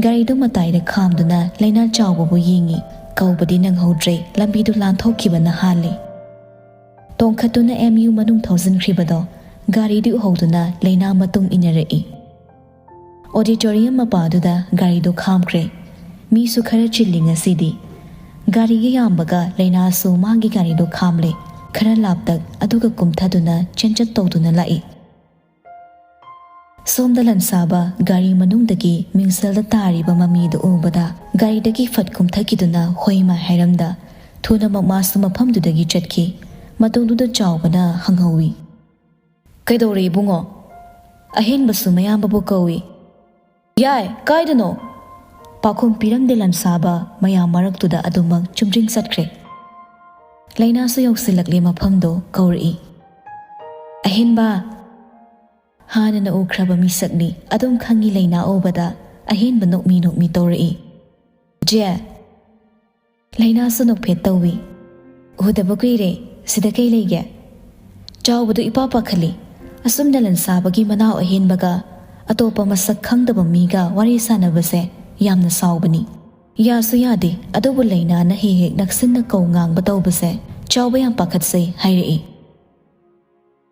ꯒꯥꯔꯤꯗꯨ ꯃꯇꯥꯏꯗ ꯈꯥꯝꯗꯨꯅ ꯂꯩꯅꯥ ꯆꯥꯎꯕꯕꯨ ꯌꯦꯡꯉꯤ꯫ ꯀꯧꯕꯗꯤ ꯅꯪꯍꯧꯗ꯭ꯔꯦ, ꯂꯝꯕꯤꯗꯨ ꯂꯥꯟꯊꯣꯛꯈꯤꯕꯅ ꯍꯥꯜꯂꯦ꯫ ꯇꯣꯡꯈꯠꯇꯨꯅ ꯑꯦꯝ ꯌꯨ ꯃꯅꯨꯡ ꯊꯧꯖꯤꯟꯈ꯭ꯔꯤꯕꯗꯣ ꯒꯥꯔꯤꯗꯨ ꯎꯍꯧꯗꯨꯅ ꯂꯩꯅꯥ ꯃꯇꯨꯡ ꯏꯟꯅꯔꯛꯏ꯫ ꯑꯣꯗꯤꯇꯣꯔꯤꯌꯝ ꯃꯄꯥꯗꯨꯗ ꯒꯥꯔꯤꯗꯨ ꯈꯥꯝꯈ꯭ꯔꯦ꯫ ꯃꯤꯁꯨ ꯈꯔ ꯆꯤꯜꯂꯤ ꯉꯁꯤꯗꯤ꯫ ꯒꯥꯔꯤꯒ ꯌꯥꯝꯕꯒ ꯂꯩꯅꯥꯁꯨ ꯃꯥꯒꯤ ꯒꯥꯔꯤꯗꯨ ꯈꯥꯝꯂꯦ꯫ ꯈꯔ ꯂꯥꯞꯇꯛ ꯑꯗꯨꯒ ꯀꯨꯝꯊꯗꯨꯅ ꯆꯦꯟꯆꯠ ꯇꯧꯗꯨꯅ ꯂꯥꯛꯏ꯫ ꯁꯣꯝꯗ ꯂꯟꯁꯥꯕ ꯒꯥꯔꯤ ꯃꯅꯨꯡꯗꯒꯤ ꯃꯤꯡꯁꯦꯜꯗ ꯇꯥꯔꯤꯕ ꯃꯃꯤꯗꯨ ꯎꯕꯗ ꯒꯥꯔꯤꯗꯒꯤ ꯐꯠ ꯀꯨꯝꯊꯈꯤꯗꯨꯅ ꯍꯣꯏꯃ ꯍꯥꯏꯔꯝꯗ ꯊꯨꯅꯃꯛ ꯃꯥꯁꯨ ꯃꯐꯝꯗꯨꯗꯒꯤ ꯆꯠꯈꯤ꯫ ꯃꯇꯨꯡꯗꯨꯗ ꯆꯥꯎꯕꯅ ꯍꯪꯍꯧꯏ, "ꯀꯩꯗꯧꯔꯦ ꯏꯕꯨꯡꯉꯣ? ꯑꯍꯦꯟꯕꯁꯨ ꯃꯌꯥꯝꯕꯕꯨ ꯀꯧꯏ꯫ ꯌꯥꯏ, ꯀꯥꯏꯗꯅꯣ?" ꯄꯥꯎꯈꯨꯝ ꯄꯤꯔꯝꯗꯦ ꯂꯟꯁꯥꯕ ꯃꯌꯥꯝ ꯃꯔꯛꯇꯨꯗ ꯑꯗꯨꯃꯛ ꯆꯨꯝꯗ꯭ꯔꯤꯡ ꯆꯠꯈ꯭ꯔꯦ꯫ ꯂꯩꯅꯥꯁꯨ ꯌꯧꯁꯤꯜꯂꯛꯂꯦ ꯃꯐꯝꯗꯣ ꯀꯧꯔꯛꯏ꯫ "ꯑꯍꯦꯟꯕ!" ꯍꯥꯟꯅꯅ ꯎꯈ꯭ꯔꯕ ꯃꯤꯁꯛꯅꯤ꯫ ꯑꯗꯨꯝ ꯈꯪꯉꯤ ꯂꯩꯅꯥ ꯎꯕꯗ꯫ ꯑꯍꯦꯟꯕ ꯅꯣꯛꯃꯤ ꯅꯣꯛꯃꯤ ꯇꯧꯔꯛꯏ꯫ "ꯖꯦ!" ꯂꯩꯅꯥꯁꯨ ꯅꯣꯛꯐꯦꯠ ꯇꯧꯏ꯫ "ꯎꯗꯕ ꯀꯨꯏꯔꯦ, ꯁꯤꯗ ꯀꯩ ꯂꯩꯒꯦ?" ꯆꯥꯎꯕꯗꯨ ꯏꯄꯥ ꯄꯥꯈꯠꯂꯤ꯫ ꯑꯁꯨꯝꯅ ꯂꯟꯁꯥꯕꯒꯤ ꯃꯅꯥꯎ ꯑꯍꯦꯟꯕꯒ ꯑꯇꯣꯞꯄ ꯃꯁꯛ ꯈꯪꯗꯕ ꯃꯤꯒ ꯋꯥꯔꯤ ꯁꯥꯟꯅꯕꯁꯦ ꯌꯥꯝꯅ ꯁꯥꯎꯕꯅꯤ꯫ ꯌꯥꯁꯨ ꯌꯥꯗꯦ, ꯑꯗꯨꯕꯨ ꯂꯩꯅꯥꯅ ꯍꯦꯛ ꯍꯦꯛ ꯅꯛꯁꯤꯟꯅ ꯀꯧ ꯉꯥꯡꯕ ꯇꯧꯕꯁꯦ ꯆꯥꯎꯕ ꯌꯥꯝ ꯄꯥꯈꯠꯆꯩ ꯍꯥꯏꯔꯛꯏ꯫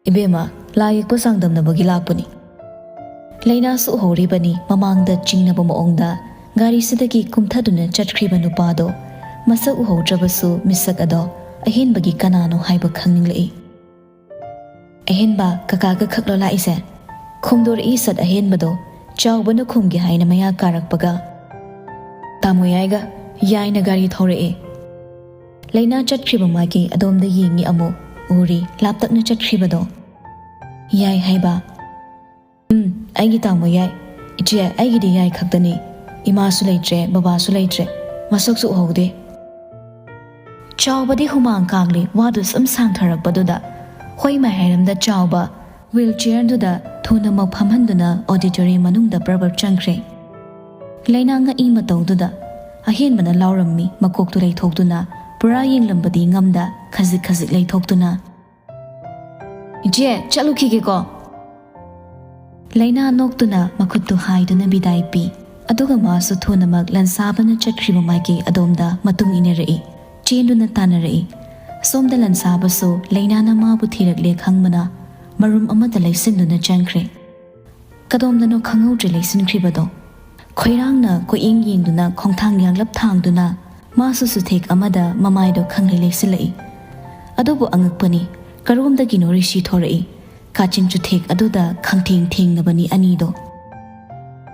"ꯏꯕꯦꯝꯃ, ꯂꯥꯏ ꯌꯦꯛꯄ ꯆꯥꯡꯗꯝꯅꯕꯒꯤ ꯂꯥꯛꯄꯅꯤ꯫" ꯂꯩꯅꯥꯁꯨ ꯎꯍꯧꯔꯤꯕꯅꯤ, ꯃꯃꯥꯡꯗ ꯆꯤꯡꯅꯕ ꯃꯑꯣꯡꯗ ꯒꯥꯔꯤꯁꯤꯗꯒꯤ ꯀꯨꯝꯊꯗꯨꯅ ꯆꯠꯈ꯭ꯔꯤꯕ ꯅꯨꯄꯥꯗꯣ ꯃꯁꯛ ꯎꯍꯧꯗ꯭ꯔꯕꯁꯨ ꯃꯤꯁꯛ ꯑꯗꯣ ꯑꯍꯦꯟꯕꯒꯤ ꯀꯅꯥꯅꯣ ꯍꯥꯏꯕ ꯈꯪꯅꯤꯡꯂꯛꯏ꯫ "ꯑꯍꯦꯟꯕ, ꯀꯀꯥꯒ ꯈꯛꯂꯣ ꯂꯥꯛꯏꯁꯦ?" ꯈꯣꯡꯗꯣꯔꯛꯏ ꯁꯠ ꯑꯍꯦꯟꯕꯗꯣ꯫ ꯆꯥꯎꯕꯅ ꯈꯨꯝꯒꯦ ꯍꯥꯏꯅ ꯃꯌꯥ ꯀꯥꯔꯛꯄꯒ, "ꯇꯥꯃꯣ ꯌꯥꯏꯒ ꯌꯥꯏꯅ ꯒꯥꯔꯤ ꯊꯧꯔꯛꯑꯦ꯫" ꯂꯩꯅꯥ ꯆꯠꯈ꯭ꯔꯤꯕ ꯃꯥꯒꯤ ꯑꯗꯣꯝꯗ ꯌꯦꯡꯉꯤ ꯑꯃꯨꯛ꯫ ꯎꯔꯤ, ꯂꯥꯞꯇꯛꯅ ꯆꯠꯈ꯭ꯔꯤꯕꯗꯣ꯫ "ꯌꯥꯏ ꯍꯥꯏꯕ?" "ꯎꯝ, ꯑꯩꯒꯤ ꯇꯥꯃꯣ ꯌꯥꯏ꯫ ꯏꯆꯦ, ꯑꯩꯒꯤꯗꯤ ꯌꯥꯏ ꯈꯛꯇꯅꯤ꯫ ꯏꯃꯥꯁꯨ ꯂꯩꯇ꯭ꯔꯦ, ꯕꯕꯥꯁꯨ ꯂꯩꯇ꯭ꯔꯦ, ꯃꯁꯛꯁꯨ ꯎꯍꯧꯗꯦ꯫" ꯆꯥꯎꯕꯗꯤ ꯍꯨꯃꯥꯡ ꯀꯥꯡꯂꯤ, ꯋꯥꯗꯨ ꯁꯨꯝ ꯁꯥꯡꯊꯔꯛꯄꯗꯨꯗ ꯍꯣꯏ ꯃꯥꯏ ꯍꯥꯏꯔꯝꯗ ꯆꯥꯎꯕ ꯋꯤꯜ ꯆꯤꯌꯔꯗꯨꯗ ꯊꯨꯅꯃꯛ ꯐꯝꯍꯟꯗꯨꯅ ꯑꯣꯗꯤꯇꯣꯔꯤꯌꯝ ꯃꯅꯨꯡꯗ ꯕ꯭ꯔꯕꯔ ꯆꯪꯈ꯭ꯔꯦ꯫ ꯂꯩꯅꯥ ꯉꯛꯏ ꯃꯇꯧꯗꯨꯗ ꯑꯍꯦꯟꯕꯅ ꯂꯥꯎꯔꯝꯃꯤ, ꯃꯀꯣꯛꯇꯨ ꯂꯩꯊꯣꯛꯇꯨꯅ ꯄꯨꯔꯥ ꯌꯦꯡꯂꯝꯕꯗꯤ ꯉꯝꯗ ꯈꯖꯤꯛ ꯈꯖꯤꯛ ꯂꯩꯊꯣꯛꯇꯨꯅ, "ꯏꯆꯦ, ꯆꯠꯂꯨꯈꯤꯒꯦꯀꯣ꯫" ꯂꯩꯅꯥ ꯅꯣꯛꯇꯨꯅ ꯃꯈꯨꯠꯇꯨ ꯍꯥꯏꯗꯨꯅ ꯕꯤꯗꯥꯏ ꯄꯤ꯫ ꯑꯗꯨꯒ ꯃꯥꯁꯨ ꯊꯨꯅꯃꯛ ꯂꯟꯁꯥꯕꯅ ꯆꯠꯈ꯭ꯔꯤꯕ ꯃꯥꯏꯀꯩ ꯑꯗꯣꯝꯗ ꯃꯇꯨꯡ ꯏꯟꯅꯔꯛꯏ꯫ ꯆꯦꯟꯗꯨꯅ ꯇꯥꯟꯅꯔꯛꯏ꯫ ꯁꯣꯝꯗ ꯂꯟꯁꯥꯕꯁꯨ ꯂꯩꯅꯥꯅ ꯃꯥꯕꯨ ꯊꯤꯔꯛꯂꯦ ꯈꯪꯕꯅ ꯃꯔꯨꯝ ꯑꯃꯗ ꯂꯩꯁꯤꯟꯗꯨꯅ ꯆꯪꯈ꯭ꯔꯦ꯫ ꯀꯗꯣꯝꯗꯅꯣ ꯈꯪꯍꯧꯗ꯭ꯔꯦ ꯂꯩꯁꯤꯟꯈ꯭ꯔꯤꯕꯗꯣ꯫ ꯈꯣꯏꯔꯥꯡꯅ ꯀꯣꯏꯌꯦꯡ ꯌꯦꯡꯗꯨꯅ ꯈꯣꯡꯊꯥꯡ ꯌꯥꯡꯂꯞ ꯊꯥꯡꯗꯨꯅ ꯃꯥꯁꯨ ꯆꯨꯊꯦꯛ ꯑꯃꯗ ꯃꯃꯥꯏꯗꯣ ꯈꯪꯂꯩ ꯂꯩꯁꯤꯜꯂꯛꯏ꯫ ꯑꯗꯨꯕꯨ ꯑꯉꯛꯄꯅꯤ, ꯀꯔꯣꯝꯗꯒꯤꯅꯣ ꯔꯤꯁꯤ ꯊꯣꯔꯛꯏ꯫ ꯀꯥꯆꯤꯟ ꯆꯨꯊꯦꯛ ꯑꯗꯨꯗ ꯈꯪꯊꯦꯡ ꯊꯦꯡꯅꯕꯅꯤ ꯑꯅꯤꯗꯣ꯫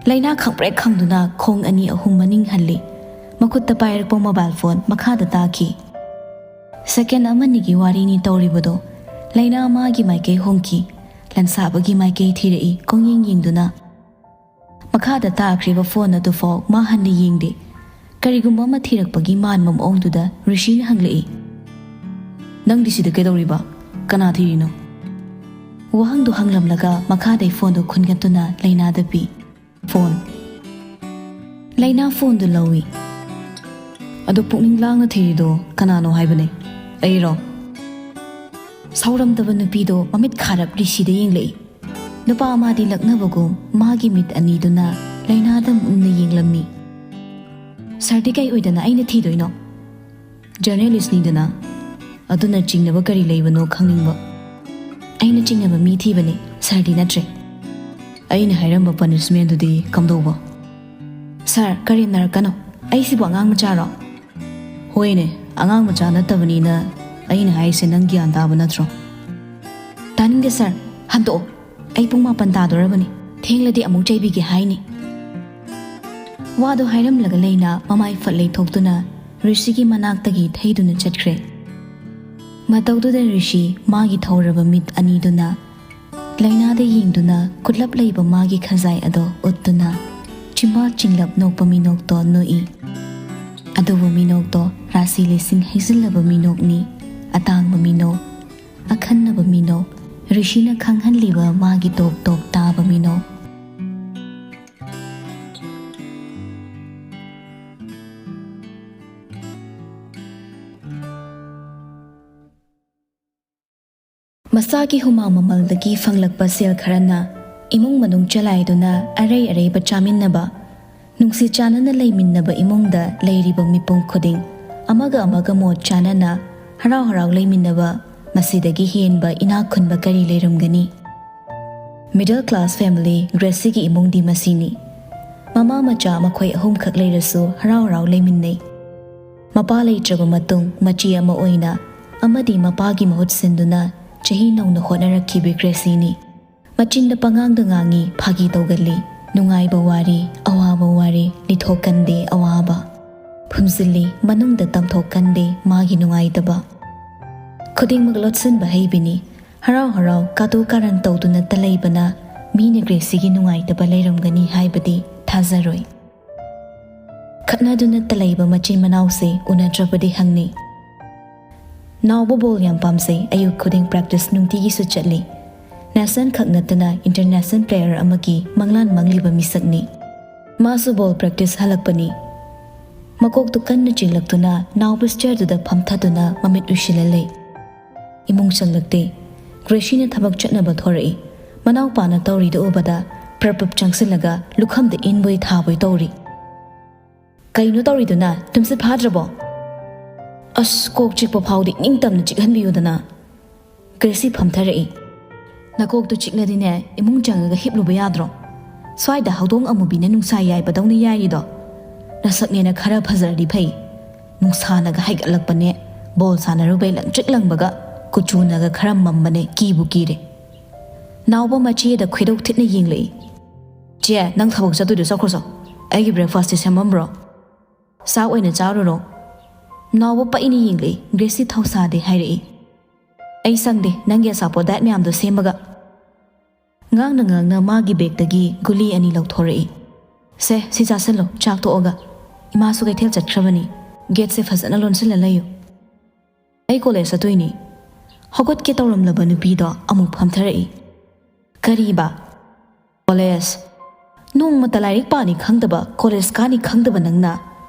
ꯂꯩꯅꯥ ꯈꯪꯄ꯭ꯔꯦꯛ ꯈꯪꯗꯨꯅ ꯈꯣꯡ ꯑꯅꯤ ꯑꯍꯨꯝ ꯃꯅꯤꯡ ꯍꯜꯂꯤ꯫ ꯃꯈꯨꯠꯇ ꯄꯥꯏꯔꯛꯄ ꯃꯣꯕꯥꯏꯜ ꯐꯣꯟ ꯃꯈꯥꯗ ꯇꯥꯈꯤ꯫ ꯁꯦꯀꯦꯟ ꯑꯃꯅꯤꯒꯤ ꯋꯥꯔꯤꯅꯤ ꯇꯧꯔꯤꯕꯗꯣ꯫ ꯂꯩꯅꯥ ꯃꯥꯒꯤ ꯃꯥꯏꯀꯩ ꯍꯣꯡꯈꯤ꯫ ꯂꯟꯁꯥꯕꯒꯤ ꯃꯥꯏꯀꯩ ꯊꯤꯔꯛꯏ ꯀꯣꯡꯌꯦꯡ ꯌꯦꯡꯗꯨꯅ꯫ ꯃꯈꯥꯗ ꯇꯥꯈ꯭ꯔꯤꯕ ꯐꯣꯟ ꯑꯗꯨꯐꯥꯎ ꯃꯥ ꯍꯟꯅ ꯌꯦꯡꯗꯦ꯫ ꯀꯔꯤꯒꯨꯝꯕ ꯑꯃ ꯊꯤꯔꯛꯄꯒꯤ ꯃꯥꯟꯕ ꯃꯑꯣꯡꯗꯨꯗ ꯔꯤꯁꯤꯅ ꯍꯪꯂꯛꯏ, "ꯅꯪꯗꯤ ꯁꯤꯗ ꯀꯩꯗꯧꯔꯤꯕ? ꯀꯅꯥ ꯊꯤꯔꯤꯅꯣ?" ꯋꯥꯍꯪꯗꯨ ꯍꯪꯂꯝꯂꯒ ꯃꯈꯥꯗꯩ ꯐꯣꯟꯗꯨ ꯈꯨꯟꯒꯠꯇꯨꯅ ꯂꯩꯅꯥꯗ ꯄꯤ꯫ ꯐꯣꯟ꯫ ꯂꯩꯅꯥ ꯐꯣꯟꯗꯨ ꯂꯧꯏ꯫ ꯑꯗꯣ ꯄꯨꯛꯅꯤꯡ ꯂꯥꯡꯅ ꯊꯤꯔꯤꯗꯣ ꯀꯅꯥꯅꯣ ꯍꯥꯏꯕꯅꯦ? ꯑꯩꯔꯣ? ꯁꯥꯎꯔꯝꯗꯕ ꯅꯨꯄꯤꯗꯣ ꯃꯃꯤꯠ ꯈꯥꯔꯞ ꯔꯤꯁꯤꯗ ꯌꯦꯡꯂꯛꯏ꯫ ꯅꯨꯄꯥ ꯑꯃꯗꯤ ꯂꯛꯅꯕꯒꯨꯝ ꯃꯥꯒꯤ ꯃꯤꯠ ꯑꯅꯤꯗꯨꯅ ꯂꯥꯏꯅꯥꯗ ꯃꯨꯟꯅ ꯌꯦꯡꯂꯝꯃꯤ꯫ "ꯁꯥꯔꯗꯤ ꯀꯩ ꯑꯣꯏꯗꯅ ꯑꯩꯅ ꯊꯤꯗꯣꯏꯅꯣ? ꯖꯔꯅꯦꯂꯤꯁꯅꯤꯗꯅ꯫ ꯑꯗꯨꯅ ꯆꯤꯡꯅꯕ ꯀꯔꯤ ꯂꯩꯕꯅꯣ ꯈꯪꯅꯤꯡꯕ?" "ꯑꯩꯅ ꯆꯤꯡꯅꯕ ꯃꯤ ꯊꯤꯕꯅꯦ, ꯁꯥꯔꯗꯤ ꯅꯠꯇ꯭ꯔꯦ꯫ ꯑꯩꯅ ꯍꯥꯏꯔꯝꯕ ꯄꯅꯤꯁꯃꯦꯟꯗꯨꯗꯤ ꯀꯝꯗꯧꯕ?" "ꯁꯥꯔ, ꯀꯔꯦꯝꯅꯔꯛꯀꯅꯣ꯫ ꯑꯩꯁꯤꯕꯨ ꯑꯉꯥꯡ ꯃꯆꯥꯔꯣ?" "ꯍꯣꯏꯅꯦ, ꯑꯉꯥꯡ ꯃꯆꯥ ꯅꯠꯇꯕꯅꯤꯅ ꯑꯩꯅ ꯍꯥꯏꯔꯤꯁꯦ ꯅꯪ ꯒ꯭ꯌꯥꯟ ꯇꯥꯕ ꯅꯠꯇ꯭ꯔꯣ?" "ꯇꯥꯅꯤꯡꯗꯦ ꯁꯥꯔ, ꯍꯟꯗꯣꯛꯑꯣ꯫ ꯑꯩ ꯄꯨꯡ ꯃꯥꯄꯟ ꯇꯥꯗꯣꯔꯕꯅꯤ꯫ ꯊꯦꯡꯂꯗꯤ ꯑꯃꯨꯛ ꯆꯩꯕꯤꯒꯦ ꯍꯥꯏꯅꯤ꯫" ꯋꯥꯗꯣ ꯍꯥꯏꯔꯝꯂꯒ ꯂꯩꯅꯥ ꯃꯃꯥꯏ ꯐꯠ ꯂꯩꯊꯣꯛꯇꯨꯅ ꯔꯤꯁꯤꯒꯤ ꯃꯅꯥꯛꯇꯒꯤ ꯊꯩꯗꯨꯅ ꯆꯠꯈ꯭ꯔꯦ꯫ ꯃꯇꯧꯗꯨꯗ ꯔꯤꯁꯤ ꯃꯥꯒꯤ ꯊꯧꯔꯕ ꯃꯤꯠ ꯑꯅꯤꯗꯨꯅ ꯂꯥꯏꯅꯥꯗ ꯌꯦꯡꯗꯨꯅ ꯈꯨꯠꯂꯞ ꯂꯩꯕ ꯃꯥꯒꯤ ꯈꯖꯥꯏ ꯑꯗꯣ ꯎꯠꯇꯨꯅ ꯆꯤꯝꯕꯥꯜ ꯆꯤꯡꯂꯞ ꯅꯣꯛꯄ ꯃꯤꯅꯣꯛꯇꯣ ꯅꯣꯛꯏ꯫ ꯑꯗꯨꯕꯨ ꯃꯤꯅꯣꯛꯇꯣ ꯔꯥꯁꯤ ꯂꯤꯁꯤꯡ ꯍꯩꯖꯤꯜꯂꯕ ꯃꯤꯅꯣꯛꯅꯤ꯫ ꯑꯇꯥꯡꯕ ꯃꯤꯅꯣꯛ, ꯑꯈꯟꯅꯕ ꯃꯤꯅꯣꯛ, ꯔꯤꯁꯤꯅ ꯈꯪꯍꯜꯂꯤꯕ ꯃꯥꯒꯤ ꯇꯣꯞ ꯇꯣꯞ ꯇꯥꯕ ꯃꯤꯅꯣꯛ꯫ ꯃꯁꯥꯒꯤ ꯍꯨꯃꯥꯡ ꯃꯃꯜꯗꯒꯤ ꯐꯪꯂꯛꯄ ꯁꯦꯜ ꯈꯔꯅ ꯏꯃꯨꯡ ꯃꯅꯨꯡ ꯆꯂꯥꯏꯗꯨꯅ ꯑꯔꯩ ꯑꯔꯩꯕ ꯆꯥꯃꯤꯟꯅꯕ, ꯅꯨꯡꯁꯤ ꯆꯥꯟꯅꯅ ꯂꯩꯃꯤꯟꯅꯕ ꯏꯃꯨꯡꯗ ꯂꯩꯔꯤꯕ ꯃꯤꯄꯨꯝ ꯈꯨꯗꯤꯡ ꯑꯃꯒ ꯑꯃꯒ ꯃꯣꯠ ꯆꯥꯟꯅꯅ ꯍꯔꯥꯎ ꯍꯔꯥꯎ ꯂꯩꯃꯤꯟꯅꯕ, ꯃꯁꯤꯗꯒꯤ ꯍꯦꯟꯕ ꯏꯅꯥꯛ ꯈꯨꯟꯕ ꯀꯔꯤ ꯂꯩꯔꯝꯒꯅꯤ? Middle class family ꯒ꯭ꯔꯦꯁꯤꯒꯤ ꯏꯃꯨꯡꯗꯤ ꯃꯁꯤꯅꯤ꯫ ꯃꯃꯥ ꯃꯆꯥ ꯃꯈꯣꯏ ꯑꯍꯨꯝꯈꯛ ꯂꯩꯔꯁꯨ ꯍꯔꯥꯎ ꯍꯔꯥꯎ ꯂꯩꯃꯤꯟꯅꯩ꯫ ꯃꯄꯥ ꯂꯩꯇ꯭ꯔꯕ ꯃꯇꯨꯡ ꯃꯆꯦ ꯑꯃ ꯑꯣꯏꯅ ꯑꯃꯗꯤ ꯃꯄꯥꯒꯤ ꯃꯍꯨꯠ ꯁꯤꯟꯗꯨꯅ ꯆꯍꯤ ꯅꯧꯅ ꯍꯣꯠꯅꯔꯛꯈꯤꯕꯤ ꯒ꯭ꯔꯦꯁꯤꯅꯤ꯫ ꯃꯆꯤꯟꯗ ꯄꯉꯥꯡꯗ ꯉꯥꯡꯉꯤ, ꯐꯥꯒꯤ ꯇꯧꯒꯜꯂꯤ, ꯅꯨꯡꯉꯥꯏꯕ ꯋꯥꯔꯤ, ꯑꯋꯥꯕ ꯋꯥꯔꯤ, ꯂꯤꯊꯣꯛꯀꯟꯗꯦ ꯑꯋꯥꯕ꯫ ꯐꯨꯝꯖꯤꯜꯂꯤ, ꯃꯅꯨꯡꯗ ꯇꯝꯊꯣꯛꯀꯟꯗꯦ ꯃꯥꯒꯤ ꯅꯨꯡꯉꯥꯏꯇꯕ꯫ ꯈꯨꯗꯤꯡꯃꯛ ꯂꯣꯠꯁꯤꯟꯕ ꯍꯩꯕꯤꯅꯤ꯫ ꯍꯔꯥꯎ ꯍꯔꯥꯎ ꯀꯥꯇꯨ ꯀꯥꯔꯟ ꯇꯧꯗꯨꯅꯇ ꯂꯩꯕꯅ ꯃꯤꯅ ꯒ꯭ꯔꯦꯁꯤꯒꯤ ꯅꯨꯡꯉꯥꯏꯇꯕ ꯂꯩꯔꯝꯒꯅꯤ ꯍꯥꯏꯕꯗꯤ ꯊꯥꯖꯔꯣꯏ꯫ ꯈꯠꯅꯗꯨꯅꯇ ꯂꯩꯕ ꯃꯆꯤꯟ ꯃꯅꯥꯎꯁꯦ ꯎꯅꯗ꯭ꯔꯕꯗꯤ ꯍꯪꯅꯤ꯫ ꯅꯥꯎꯕ ꯕꯣꯜ ꯌꯥꯝ ꯄꯥꯝꯖꯩ, ꯑꯌꯨꯛ ꯈꯨꯗꯤꯡ ꯄ꯭ꯔꯦꯛꯇꯤꯁ ꯅꯨꯡꯇꯤꯒꯤꯁꯨ ꯆꯠꯂꯤ꯫ ꯅꯦꯁꯟ ꯈꯛ ꯅꯠꯇꯅ ꯏꯟꯇꯔꯅꯦꯁꯅꯦꯜ ꯄ꯭ꯂꯦꯌꯔ ꯑꯃꯒꯤ ꯃꯪꯂꯥꯟ ꯃꯪꯂꯤꯕ ꯃꯤꯁꯛꯅꯤ꯫ ꯃꯥꯁꯨ ꯕꯣꯜ ꯄ꯭ꯔꯦꯛꯇꯤꯁ ꯍꯜꯂꯛꯄꯅꯤ꯫ ꯃꯀꯣꯛꯇꯨ ꯀꯟꯅ ꯆꯤꯡꯂꯛꯇꯨꯅ ꯅꯥꯎꯕ ꯁ꯭ꯇꯤꯌꯔꯗꯨꯗ ꯐꯝꯊꯗꯨꯅ ꯃꯃꯤꯠ ꯎꯏꯁꯤꯜꯂ ꯂꯩ꯫ ꯏꯃꯨꯡ ꯆꯪꯂꯛꯇꯦ꯫ ꯒ꯭ꯔꯦꯁꯤꯅ ꯊꯕꯛ ꯆꯠꯅꯕ ꯊꯣꯔꯛꯏ꯫ ꯃꯅꯥꯎꯄꯥꯅ ꯇꯧꯔꯤꯗꯨ ꯎꯕꯗ ꯄ꯭ꯔꯞ ꯄ꯭ꯔꯞ ꯆꯪꯁꯤꯜꯂꯒ ꯂꯨꯈꯝꯗ ꯏꯟꯕꯣꯏ ꯊꯥꯕꯣꯏ ꯇꯧꯔꯤ꯫ "ꯀꯩꯅꯣ ꯇꯧꯔꯤꯗꯨꯅ? ꯇꯨꯝꯁꯤꯠ ꯐꯥꯗ꯭ꯔꯕꯣ?" "ꯑꯁ, ꯀꯣꯛ ꯆꯤꯛꯄ ꯐꯥꯎꯗꯤ ꯏꯅꯤꯡꯇꯝꯅ ꯆꯤꯛꯍꯟꯕꯤꯌꯨꯗꯅ꯫" ꯒ꯭ꯔꯦꯁꯤ ꯐꯝꯊꯔꯛꯏ꯫ "ꯅꯀꯣꯛꯇꯨ ꯆꯤꯛꯂꯗꯤꯅꯦ, ꯏꯃꯨꯡ ꯆꯪꯉꯒ ꯍꯤꯞꯂꯨꯕ ꯌꯥꯗ꯭ꯔꯣ? ꯁ꯭ꯋꯥꯏꯗ ꯍꯧꯗꯣꯡ ꯑꯃꯨꯕꯤꯅ ꯅꯨꯡꯁꯥ ꯌꯥꯏꯕꯗꯧꯅ ꯌꯥꯏꯔꯤꯗꯣ꯫ ꯅꯁꯛꯅꯦꯅ ꯈꯔ ꯐꯖꯔꯗꯤ ꯐꯩ꯫ ꯅꯨꯡꯁꯥꯅꯒ ꯍꯥꯏꯒꯠꯂꯛꯄꯅꯦ, ꯕꯣꯜ ꯁꯥꯟꯅꯔꯨꯕꯩ ꯂꯪꯇ꯭ꯔꯤꯛ ꯂꯪꯕꯒ, ꯀꯨꯆꯨꯅꯒ ꯈꯔ ꯃꯝꯕꯅꯦ, ꯀꯤꯕꯨ ꯀꯤꯔꯦ꯫" ꯅꯥꯎꯕ ꯃꯆꯦꯗ ꯈꯣꯏꯗꯧ ꯊꯤꯠꯅ ꯌꯦꯡꯂꯛꯏ꯫ "ꯆꯦ, ꯅꯪ ꯊꯕꯛ ꯆꯠꯇꯣꯏꯗꯣ ꯆꯠꯈ꯭ꯔꯣꯆꯣ꯫ ꯑꯩꯒꯤ ꯕ꯭ꯔꯦꯛꯐꯥꯁꯇꯤ ꯁꯦꯝꯃꯝꯕ꯭ꯔꯣ? ꯆꯥꯛ ꯑꯣꯏꯅ ꯆꯥꯔꯨꯔꯣ꯫" ꯅꯥꯎꯕ ꯄꯛꯏꯅ ꯌꯦꯡꯂꯛꯏ꯫ ꯒ꯭ꯔꯦꯁꯤ ꯊꯧꯁꯥꯗꯦ ꯍꯥꯏꯔꯛꯏ꯫ "ꯑꯩ ꯁꯪꯗꯦ ꯅꯪꯒꯤ ꯑꯆꯥꯄꯣꯠ ꯗꯥꯏꯠ ꯃꯌꯥꯝꯗꯣ ꯁꯦꯝꯕꯒ꯫" ꯉꯥꯡꯅ ꯉꯥꯡꯅ ꯃꯥꯒꯤ ꯕꯦꯒꯇꯒꯤ ꯒꯨꯂꯤ ꯑꯅꯤ ꯂꯧꯊꯣꯔꯛꯏ꯫ "ꯁꯦ, ꯁꯤ ꯆꯥꯁꯤꯜꯂꯣ, ꯆꯥꯛ ꯇꯣꯛꯑꯒ꯫ ꯏꯃꯥꯁꯨ ꯀꯩꯊꯦꯜ ꯆꯠꯈ꯭ꯔꯕꯅꯤ꯫ ꯒꯦꯠꯁꯦ ꯐꯖꯅ ꯂꯣꯟꯁꯤꯜꯂ ꯂꯩꯌꯨ꯫" "ꯑꯩ ꯀꯣꯂꯦꯖ ꯆꯠꯇꯣꯏꯅꯤ꯫" ꯍꯧꯒꯠꯀꯦ ꯇꯧꯔꯝꯂꯕ ꯅꯨꯄꯤꯗꯣ ꯑꯃꯨꯛ ꯐꯝꯊꯔꯛꯏ꯫ "ꯀꯔꯤꯕ? ꯀꯣꯂꯦꯖ? ꯅꯣꯡꯃꯇ ꯂꯥꯏꯔꯤꯛ ꯄꯥꯅꯤ ꯈꯪꯗꯕ, ꯀꯣꯂꯦꯖ ꯀꯥꯅꯤ ꯈꯪꯗꯕ ꯅꯪꯅ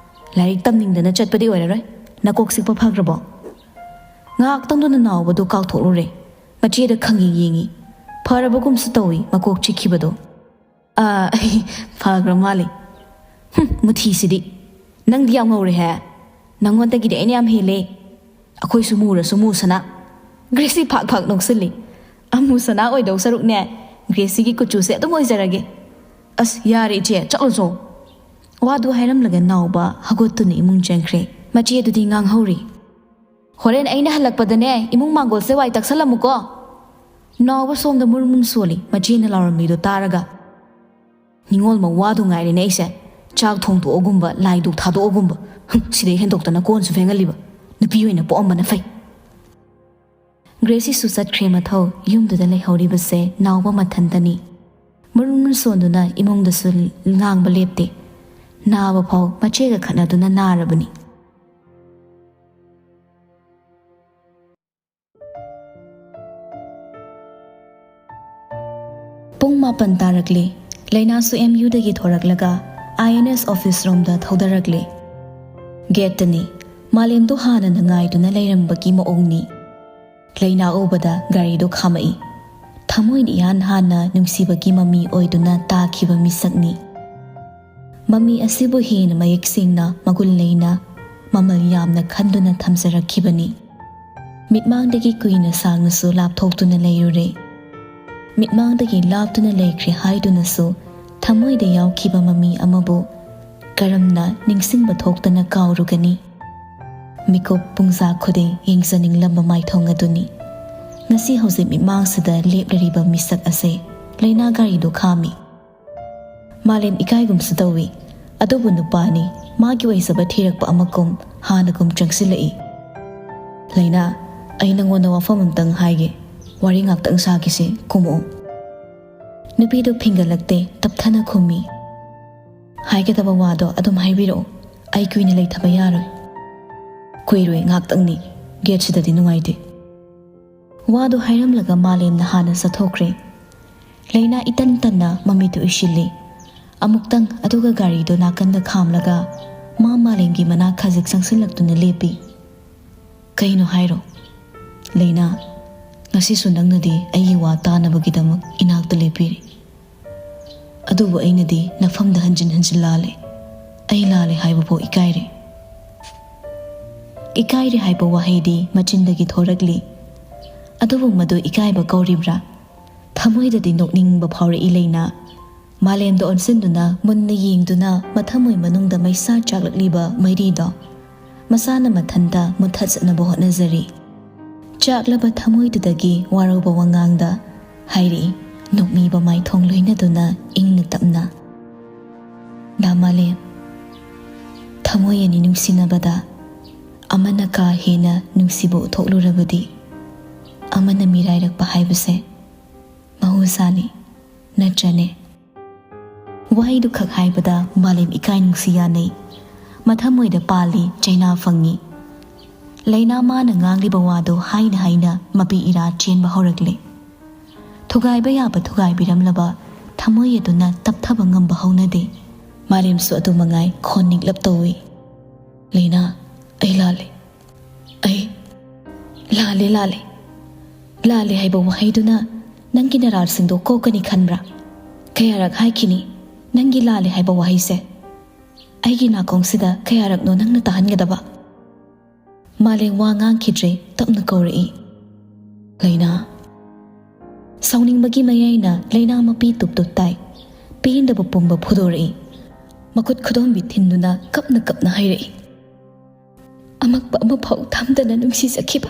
ꯂꯥꯏꯔꯤꯛ ꯇꯝꯅꯤꯡꯗꯅ ꯆꯠꯄꯗꯤ ꯑꯣꯏꯔꯔꯣꯏ꯫ ꯅꯀꯣꯛ ꯆꯤꯛꯄ ꯐꯈ꯭ꯔꯕꯣ?" ꯉꯥꯏꯍꯥꯛꯇꯪꯗꯨꯗ ꯅꯥꯎꯕꯗꯨ ꯀꯥꯎꯊꯣꯛꯂꯨꯔꯦ꯫ ꯃꯆꯦꯗ ꯈꯪꯌꯦꯡ ꯌꯦꯡꯉꯤ꯫ ꯐꯔꯕꯒꯨꯝꯁꯨ ꯇꯧꯏ ꯃꯀꯣꯛ ꯆꯤꯛꯈꯤꯕꯗꯣ꯫ "ꯑꯥ, ꯐꯈ꯭ꯔ ꯃꯥꯜꯂꯦ꯫ ꯍꯨꯝ, ꯃꯨꯊꯤꯁꯤꯗꯤ꯫ ꯅꯪꯗꯤ ꯌꯥꯝ ꯉꯧꯔꯦꯍꯦ꯫ ꯅꯪꯉꯣꯟꯗꯒꯤꯗꯤ ꯑꯩꯅ ꯌꯥꯝ ꯍꯦꯜꯂꯦ꯫ ꯑꯩꯈꯣꯏꯁꯨ ꯃꯨꯔꯁꯨ ꯃꯨꯁꯅꯥ꯫" ꯒ꯭ꯔꯦꯁꯤ ꯐꯥꯛ ꯐꯥꯛ ꯅꯣꯛꯁꯤꯜꯂꯤ꯫ "ꯑꯃꯨꯁꯅꯥ ꯑꯣꯏꯗꯧ ꯁꯔꯨꯛꯅꯦ, ꯒ꯭ꯔꯦꯁꯤꯒꯤ ꯀꯨꯆꯨꯁꯦ ꯑꯗꯨꯝ ꯑꯣꯏꯖꯔꯒꯦ꯫" "ꯑꯁ, ꯌꯥꯔꯦ ꯏꯆꯦ, ꯆꯠꯂꯣ ꯆꯣ꯫" ꯋꯥꯗꯨ ꯍꯥꯏꯔꯝꯂꯒ ꯅꯥꯎꯕ ꯍꯧꯒꯠꯇꯨꯅ ꯏꯃꯨꯡ ꯆꯪꯈ꯭ꯔꯦ꯫ ꯃꯆꯦꯗꯨꯗꯤ ꯉꯥꯡꯍꯧꯔꯤ꯫ "ꯍꯣꯔꯦꯟ ꯑꯩꯅ ꯍꯜꯂꯛꯄꯗꯅꯦ, ꯏꯃꯨꯡ ꯃꯥꯡꯒꯣꯜꯁꯦ ꯋꯥꯏ ꯇꯛꯁꯜꯂꯝꯃꯨꯀꯣ꯫" ꯅꯥꯎꯕ ꯁꯣꯝꯗ ꯃꯨꯔꯨꯝ ꯃꯨꯔꯨꯝ ꯁꯣꯜꯂꯤ, ꯃꯆꯦꯅ ꯂꯥꯎꯔꯝꯃꯤꯗꯣ ꯇꯥꯔꯒ꯫ "ꯅꯤꯉꯣꯜ ꯃꯋꯥꯗꯨ ꯉꯥꯏꯔꯦꯅꯦ ꯑꯩꯁꯦ꯫ ꯆꯥꯛ ꯊꯣꯡꯗꯣꯛꯑꯒꯨꯝꯕ, ꯂꯥꯏ ꯙꯨꯛ ꯊꯥꯗꯣꯛꯑꯒꯨꯝꯕ꯫ ꯍꯨꯝ, ꯁꯤꯗꯩ ꯍꯦꯟꯗꯣꯛꯇꯅ ꯀꯣꯟꯁꯨ ꯐꯦꯡꯍꯜꯂꯤꯕ꯫ ꯅꯨꯄꯤ ꯑꯣꯏꯅ ꯄꯣꯛꯑꯝꯕꯅ ꯐꯩ꯫" ꯒ꯭ꯔꯦꯁꯤꯁꯨ ꯆꯠꯈ꯭ꯔꯦ ꯃꯊꯧ꯫ ꯌꯨꯝꯗꯨꯗ ꯂꯩꯍꯧꯔꯤꯕꯁꯦ ꯅꯥꯎꯕ ꯃꯊꯟꯇꯅꯤ꯫ ꯃꯨꯔꯨꯝ ꯃꯨꯔꯨꯝ ꯁꯣꯟꯗꯨꯅ ꯏꯃꯨꯡꯗꯁꯨ ꯉꯥꯡꯕ ꯂꯦꯞꯇꯦ꯫ ꯅꯥꯕ ꯐꯥꯎ ꯃꯆꯦꯒ ꯈꯠꯅꯗꯨꯅ ꯅꯥꯔꯕꯅꯤ꯫ ꯄꯨꯡ ꯃꯥꯄꯟ ꯇꯥꯔꯛꯂꯦ꯫ ꯂꯩꯅꯥꯁꯨ ꯑꯦꯝ ꯌꯨꯗꯒꯤ ꯊꯣꯔꯛꯂꯒ ꯑꯥꯏ ꯑꯦꯟ ꯑꯦꯁ ꯑꯣꯐꯤꯁ ꯔꯣꯝꯗ ꯊꯧꯗꯔꯛꯂꯦ꯫ ꯒꯦꯠꯇꯅꯤ꯫ ꯃꯥꯂꯦꯝꯗꯣ ꯍꯥꯟꯅꯅ ꯉꯥꯏꯗꯨꯅ ꯂꯩꯔꯝꯕꯒꯤ ꯃꯑꯣꯡꯅꯤ꯫ ꯂꯩꯅꯥ ꯎꯕꯗ ꯒꯥꯔꯤꯗꯣ ꯈꯥꯝꯃꯛꯏ꯫ ꯊꯃꯣꯏꯅ ꯏꯍꯥꯟ ꯍꯥꯟꯅ ꯅꯨꯡꯁꯤꯕꯒꯤ ꯃꯃꯤ ꯑꯣꯏꯗꯨꯅ ꯇꯥꯈꯤꯕ ꯃꯤꯁꯛꯅꯤ꯫ ꯃꯃꯤ ꯑꯁꯤꯕꯨ ꯍꯦꯟꯅ ꯃꯌꯦꯛ ꯁꯦꯡꯅ, ꯃꯒꯨꯟ ꯂꯩꯅ, ꯃꯃꯜ ꯌꯥꯝꯅ ꯈꯟꯗꯨꯅ ꯊꯝꯖꯔꯛꯈꯤꯕꯅꯤ꯫ ꯃꯤꯠꯃꯥꯡꯗꯒꯤ ꯀꯨꯏꯅ ꯁꯥꯡꯅꯁꯨ ꯂꯥꯞꯊꯣꯛꯇꯨꯅ ꯂꯩꯔꯨꯔꯦ꯫ ꯃꯤꯠꯃꯥꯡꯗꯒꯤ ꯂꯥꯞꯇꯨꯅ ꯂꯩꯈ꯭ꯔꯦ ꯍꯥꯏꯗꯨꯅꯁꯨ ꯊꯃꯣꯏꯗ ꯌꯥꯎꯈꯤꯕ ꯃꯃꯤ ꯑꯃꯕꯨ ꯀꯔꯝꯅ ꯅꯤꯡꯁꯤꯡꯕ ꯊꯣꯛꯇꯅ ꯀꯥꯎꯔꯨꯒꯅꯤ? ꯃꯤꯀꯨꯞ ꯄꯨꯡꯖꯥ ꯈꯨꯗꯤꯡ ꯌꯦꯡꯖꯅꯤꯡꯂꯝꯕ ꯃꯥꯏꯊꯣꯡ ꯑꯗꯨꯅꯤ꯫ ꯉꯁꯤ ꯍꯧꯖꯤꯛ ꯃꯤꯠꯃꯥꯡꯁꯤꯗ ꯂꯦꯞꯂꯔꯤꯕ ꯃꯤꯁꯛ ꯑꯁꯦ ꯂꯩꯅꯥ ꯒꯥꯔꯤꯗꯨ ꯈꯥꯝꯃꯤ꯫ ꯃꯥꯂꯦꯝ ꯏꯀꯥꯏꯒꯨꯝꯁꯨ ꯇꯧꯏ꯫ ꯑꯗꯨꯕꯨ ꯅꯨꯄꯥꯅꯤ, ꯃꯥꯒꯤ ꯑꯣꯏꯖꯕ ꯊꯤꯔꯛꯄ ꯑꯃꯒꯨꯝ ꯍꯥꯟꯅꯒꯨꯝ ꯆꯪꯁꯤꯜꯂꯛꯏ꯫ "ꯂꯩꯅꯥ, ꯑꯩ ꯅꯪꯉꯣꯟꯗ ꯋꯥꯐꯝ ꯑꯝꯇꯪ ꯍꯥꯏꯒꯦ꯫ ꯋꯥꯔꯤ ꯉꯥꯛꯇꯪ ꯁꯥꯈꯤꯁꯤ, ꯀꯨꯝꯃꯛꯑꯣ꯫" ꯅꯨꯄꯤꯗꯨ ꯐꯤꯡꯒꯠꯂꯛꯇꯦ, ꯇꯞꯊꯅ ꯈꯨꯝꯃꯤ꯫ "ꯍꯥꯏꯒꯗꯕ ꯋꯥꯗꯣ ꯑꯗꯨꯝ ꯍꯥꯏꯕꯤꯔꯛꯑꯣ, ꯑꯩ ꯀꯨꯏꯅ ꯂꯩꯊꯕ ꯌꯥꯔꯣꯏ꯫" "ꯀꯨꯏꯔꯣꯏ, ꯉꯥꯛꯇꯪꯅꯤ꯫ ꯒꯦꯠꯁꯤꯗꯗꯤ ꯅꯨꯡꯉꯥꯏꯇꯦ꯫" ꯋꯥꯗꯨ ꯍꯥꯏꯔꯝꯂꯒ ꯃꯥꯂꯦꯝꯅ ꯍꯥꯟꯅ ꯆꯠꯊꯣꯛꯈ꯭ꯔꯦ꯫ ꯂꯩꯅꯥ ꯏꯇꯟ ꯇꯟꯅ ꯃꯃꯤꯠꯇꯨ ꯎꯏꯁꯤꯜꯂꯤ꯫ ꯑꯃꯨꯛꯇꯪ, ꯑꯗꯨꯒ ꯒꯥꯔꯤꯗꯨ ꯅꯥꯀꯟꯗ ꯈꯥꯝꯂꯒ ꯃꯥ ꯃꯥꯂꯦꯝꯒꯤ ꯃꯅꯥꯛ ꯈꯖꯤꯛ ꯆꯪꯁꯤꯜꯂꯛꯇꯨꯅ ꯂꯦꯞꯄꯤ꯫ "ꯀꯩꯅꯣ ꯍꯥꯏꯔꯣ?" "ꯂꯩꯅꯥ, ꯉꯁꯤꯁꯨ ꯅꯪꯅꯗꯤ ꯑꯩꯒꯤ ꯋꯥ ꯇꯥꯅꯕꯒꯤꯗꯃꯛ ꯏꯅꯥꯛꯇ ꯂꯦꯞꯄꯤꯔꯤ꯫ ꯑꯗꯨꯕꯨ ꯑꯩꯅꯗꯤ ꯅꯐꯝꯗ ꯍꯟꯖꯤꯟ ꯍꯟꯖꯤꯟ ꯂꯥꯜꯂꯦ꯫ ꯑꯩ ꯂꯥꯜꯂꯦ ꯍꯥꯏꯕꯐꯥꯎ ꯏꯀꯥꯏꯔꯦ꯫" ꯏꯀꯥꯏꯔꯦ ꯍꯥꯏꯕ ꯋꯥꯍꯩꯗꯤ ꯃꯆꯤꯟꯗꯒꯤ ꯊꯣꯔꯛꯂꯤ꯫ ꯑꯗꯨꯕꯨ ꯃꯗꯨ ꯏꯀꯥꯏꯕ ꯀꯧꯔꯤꯕ꯭ꯔꯥ? ꯊꯃꯣꯏꯗꯗꯤ ꯅꯣꯛꯅꯤꯡꯕ ꯐꯥꯎꯔꯛꯏ ꯂꯩꯅꯥ꯫ ꯃꯥꯂꯦꯝꯗ ꯑꯣꯟꯁꯤꯟꯗꯨꯅ ꯃꯨꯟꯅ ꯌꯦꯡꯗꯨꯅ ꯃꯊꯃꯣꯏ ꯃꯅꯨꯡꯗ ꯃꯩꯁꯥ ꯆꯥꯛꯂꯛꯂꯤꯕ ꯃꯩꯔꯤꯗꯣ ꯃꯁꯥꯅ ꯃꯊꯟꯇ ꯃꯨꯠꯊꯠꯆꯅꯕ ꯍꯣꯠꯅꯖꯔꯤ꯫ ꯆꯥꯛꯂꯕ ꯊꯃꯣꯏꯗꯨꯗꯒꯤ ꯋꯥꯔꯧꯕ ꯋꯥꯉꯥꯡꯗ ꯍꯥꯏꯔꯛꯏ, ꯅꯣꯛꯃꯤꯕ ꯃꯥꯏꯊꯣꯡ ꯂꯣꯏꯅꯗꯨꯅ ꯏꯪꯅ ꯇꯞꯅ, "ꯗꯥ ꯃꯥꯂꯦꯝ, ꯊꯃꯣꯏ ꯑꯅꯤ ꯅꯨꯡꯁꯤꯅꯕꯗ ꯑꯃꯅ ꯀꯥ ꯍꯦꯟꯅ ꯅꯨꯡꯁꯤꯕ ꯎꯠꯊꯣꯛꯂꯨꯔꯕꯗꯤ ꯑꯃꯅ ꯃꯤꯔꯥꯏꯔꯛꯄ ꯍꯥꯏꯕꯁꯦ ꯃꯍꯧꯁꯥꯅꯤ, ꯅꯠꯇ꯭ꯔꯅꯦ?" ꯋꯥꯍꯩꯗꯨ ꯈꯛ ꯍꯥꯏꯕꯗ ꯃꯥꯂꯦꯝ ꯏꯀꯥꯏ ꯅꯨꯡꯁꯤ ꯌꯥꯅꯩ꯫ ꯃꯊꯃꯣꯏꯗ ꯄꯥꯜꯂꯤ ꯆꯩꯅꯥ ꯐꯪꯉꯤ꯫ ꯂꯩꯅꯥ ꯃꯥꯅ ꯉꯥꯡꯂꯤꯕ ꯋꯥꯗꯨ ꯍꯥꯏꯅ ꯍꯥꯏꯅ ꯃꯄꯤ ꯏꯔꯥ ꯆꯦꯟꯕ ꯍꯧꯔꯛꯂꯦ꯫ ꯊꯨꯒꯥꯏꯕ ꯌꯥꯕ ꯊꯨꯒꯥꯏꯕꯤꯔꯝꯂꯕ ꯊꯃꯣꯏ ꯑꯗꯨꯅ ꯇꯞꯊꯕ ꯉꯝꯕ ꯍꯧꯅꯗꯦ꯫ ꯃꯥꯂꯦꯝꯁꯨ ꯑꯗꯨ ꯃꯉꯥꯏ ꯈꯣꯟ ꯅꯤꯛꯂꯞ ꯇꯧꯏ꯫ ꯂꯩꯅꯥ, ꯑꯩ ꯂꯥꯜꯂꯦ꯫ ꯑꯩ ꯂꯥꯜꯂꯦ, ꯂꯥꯜꯂꯦ꯫ ꯂꯥꯜꯂꯦ ꯍꯥꯏꯕ ꯋꯥꯍꯩꯗꯨꯅ ꯅꯪꯒꯤ ꯅꯔꯥꯜꯁꯤꯡꯗꯣ ꯀꯣꯛꯀꯅꯤ ꯈꯟꯕ꯭ꯔꯥ? ꯀꯌꯥꯔꯛ ꯍꯥꯏꯈꯤꯅꯤ ꯅꯪꯒꯤ ꯂꯥꯜꯂꯦ ꯍꯥꯏꯕ ꯋꯥꯍꯩꯁꯦ? ꯑꯩꯒꯤ ꯅꯥꯀꯣꯡꯁꯤꯗ ꯀꯌꯥꯔꯛꯅꯣ ꯅꯪꯅ ꯇꯥꯍꯟꯒꯗꯕ? ꯃꯥꯂꯦꯝ ꯋꯥ ꯉꯥꯡꯈꯤꯗ꯭ꯔꯦ, ꯇꯞꯅ ꯀꯧꯔꯛꯏ꯫ ꯂꯩꯅꯥ꯫ ꯁꯥꯎꯅꯤꯡꯕꯒꯤ ꯃꯌꯥꯏꯅ ꯂꯩꯅꯥ ꯃꯄꯤ ꯇꯨꯞ ꯇꯨꯞ ꯇꯥꯏ꯫ ꯄꯦꯟꯗꯕ ꯄꯨꯝꯕ ꯐꯨꯗꯣꯔꯛꯏ꯫ ꯃꯈꯨꯠ ꯈꯨꯗꯣꯝꯕꯤ ꯊꯤꯟꯗꯨꯅ ꯀꯞꯅ ꯀꯞꯅ ꯍꯥꯏꯔꯛꯏ꯫ ꯑꯃꯛꯄ ꯑꯃꯐꯥꯎ ꯊꯝꯗꯅ ꯅꯨꯡꯁꯤꯖꯈꯤꯕ,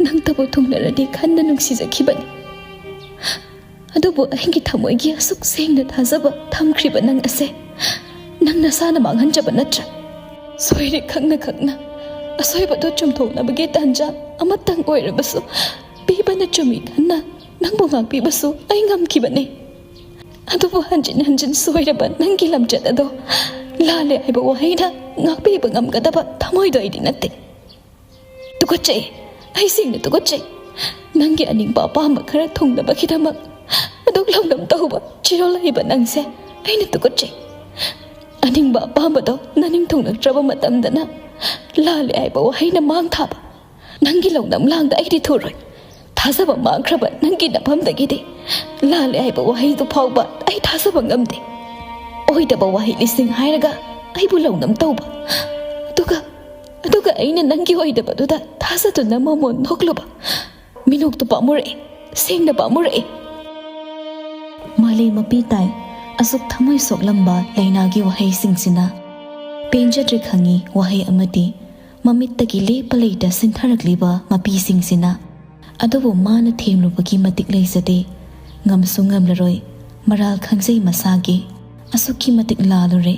ꯅꯪꯇꯕꯨ ꯊꯨꯡꯅꯔꯗꯤ ꯈꯟꯅ ꯅꯨꯡꯁꯤꯖꯈꯤꯕꯅꯤ꯫ ꯑꯗꯨꯕꯨ ꯑꯩꯒꯤ ꯊꯃꯣꯏꯒꯤ ꯑꯁꯨꯛ ꯁꯦꯡꯅ ꯊꯥꯖꯕ ꯊꯝꯈ꯭ꯔꯤꯕ ꯅꯪ ꯑꯁꯦ ꯅꯪ ꯅꯁꯥꯅ ꯃꯥꯡꯍꯟꯖꯕ ꯅꯠꯇ꯭ꯔꯥ? ꯁꯣꯏꯔꯦ ꯈꯪꯅ ꯈꯪꯅ꯫ ꯑꯁꯣꯏꯕꯗꯨ ꯆꯨꯝꯊꯣꯛꯅꯕꯒꯤ ꯇꯥꯟꯖꯥ ꯑꯃꯇꯪ ꯑꯣꯏꯔꯕꯁꯨ ꯄꯤꯕꯅ ꯆꯨꯝꯃꯤ ꯈꯟꯅ ꯅꯪꯕꯨ ꯉꯥꯛꯄꯤꯕꯁꯨ ꯑꯩ ꯉꯝꯈꯤꯕꯅꯤ꯫ ꯑꯗꯨꯕꯨ ꯍꯟꯖꯤꯟ ꯍꯟꯖꯤꯟ ꯁꯣꯏꯔꯕ ꯅꯪꯒꯤ ꯂꯝꯆꯠ ꯑꯗꯣ ꯂꯥꯜꯂꯦ ꯍꯥꯏꯕ ꯋꯥꯍꯩꯅ ꯉꯥꯛꯄꯤꯕ ꯉꯝꯒꯗꯕ ꯊꯃꯣꯏꯗꯣ ꯑꯩꯗꯤ ꯅꯠꯇꯦ꯫ ꯇꯨꯀꯠꯆꯩ꯫ ꯑꯩ ꯁꯦꯡꯅ ꯇꯨꯀꯠꯆꯩ꯫ ꯅꯪꯒꯤ ꯑꯅꯤꯡꯕ ꯑꯄꯥꯝꯕ ꯈꯔ ꯊꯨꯡꯅꯕꯒꯤꯗꯃꯛ ꯑꯗꯨꯛ ꯂꯧꯅꯝ ꯇꯧꯕ ꯆꯤꯔꯣꯜ ꯍꯩꯕ ꯅꯪꯁꯦ ꯑꯩꯅ ꯇꯨꯀꯠꯆꯩ꯫ ꯑꯅꯤꯡꯕ ꯑꯄꯥꯝꯕꯗꯣ ꯅꯅꯤꯡ ꯊꯨꯡꯂꯛꯇ꯭ꯔꯕ ꯃꯇꯝꯗꯅ ꯂꯥꯜꯂꯦ ꯍꯥꯏꯕ ꯋꯥꯍꯩꯅ ꯃꯥꯡ ꯊꯥꯕ꯫ ꯅꯪꯒꯤ ꯂꯧꯅꯝ ꯂꯥꯡꯗ ꯑꯩꯗꯤ ꯊꯨꯔꯣꯏ꯫ ꯊꯥꯖꯕ ꯃꯥꯡꯈ꯭ꯔꯕ ꯅꯪꯒꯤ ꯅꯐꯝꯗꯒꯤꯗꯤ ꯂꯥꯜꯂꯦ ꯍꯥꯏꯕ ꯋꯥꯍꯩꯗꯨ ꯐꯥꯎꯕ ꯑꯩ ꯊꯥꯖꯕ ꯉꯝꯗꯦ꯫ ꯑꯣꯏꯗꯕ ꯋꯥꯍꯩ ꯂꯤꯁꯤꯡ ꯍꯥꯏꯔꯒ ꯑꯩꯕꯨ ꯂꯧꯅꯝ ꯇꯧꯕ, ꯑꯗꯨꯒ ꯑꯗꯨꯒ ꯑꯩꯅ ꯅꯪꯒꯤ ꯑꯣꯏꯗꯕꯗꯨꯗ ꯊꯥꯖꯗꯨꯅ ꯃꯃꯣꯟ ꯅꯣꯛꯂꯨꯕ꯫ ꯃꯤꯅꯣꯛꯇꯨ ꯄꯥꯝꯃꯨꯔꯛꯏ, ꯁꯦꯡꯅ ꯄꯥꯝꯃꯨꯔꯛꯏ꯫ ꯃꯥꯂꯦꯝ ꯃꯄꯤ ꯇꯥꯏ꯫ ꯑꯁꯨꯛ ꯊꯃꯣꯏ ꯁꯣꯛꯂꯝꯕ ꯂꯩꯅꯥꯒꯤ ꯋꯥꯍꯩꯁꯤꯡꯁꯤꯅ꯫ ꯄꯦꯟꯖꯗ꯭ꯔꯦ ꯈꯪꯉꯤ ꯋꯥꯍꯩ ꯑꯃꯗꯤ ꯃꯃꯤꯠꯇꯒꯤ ꯂꯦꯞꯄ ꯂꯩꯇ ꯁꯤꯟꯊꯔꯛꯂꯤꯕ ꯃꯄꯤꯁꯤꯡꯁꯤꯅ꯫ ꯑꯗꯨꯕꯨ ꯃꯥꯅ ꯊꯦꯝꯂꯨꯕꯒꯤ ꯃꯇꯤꯛ ꯂꯩꯖꯗꯦ꯫ ꯉꯝꯁꯨ ꯉꯝꯂꯔꯣꯏ꯫ ꯃꯔꯥꯜ ꯈꯪꯖꯩ ꯃꯁꯥꯒꯤ꯫ ꯑꯁꯨꯛꯀꯤ ꯃꯇꯤꯛ ꯂꯥꯜꯂꯨꯔꯦ꯫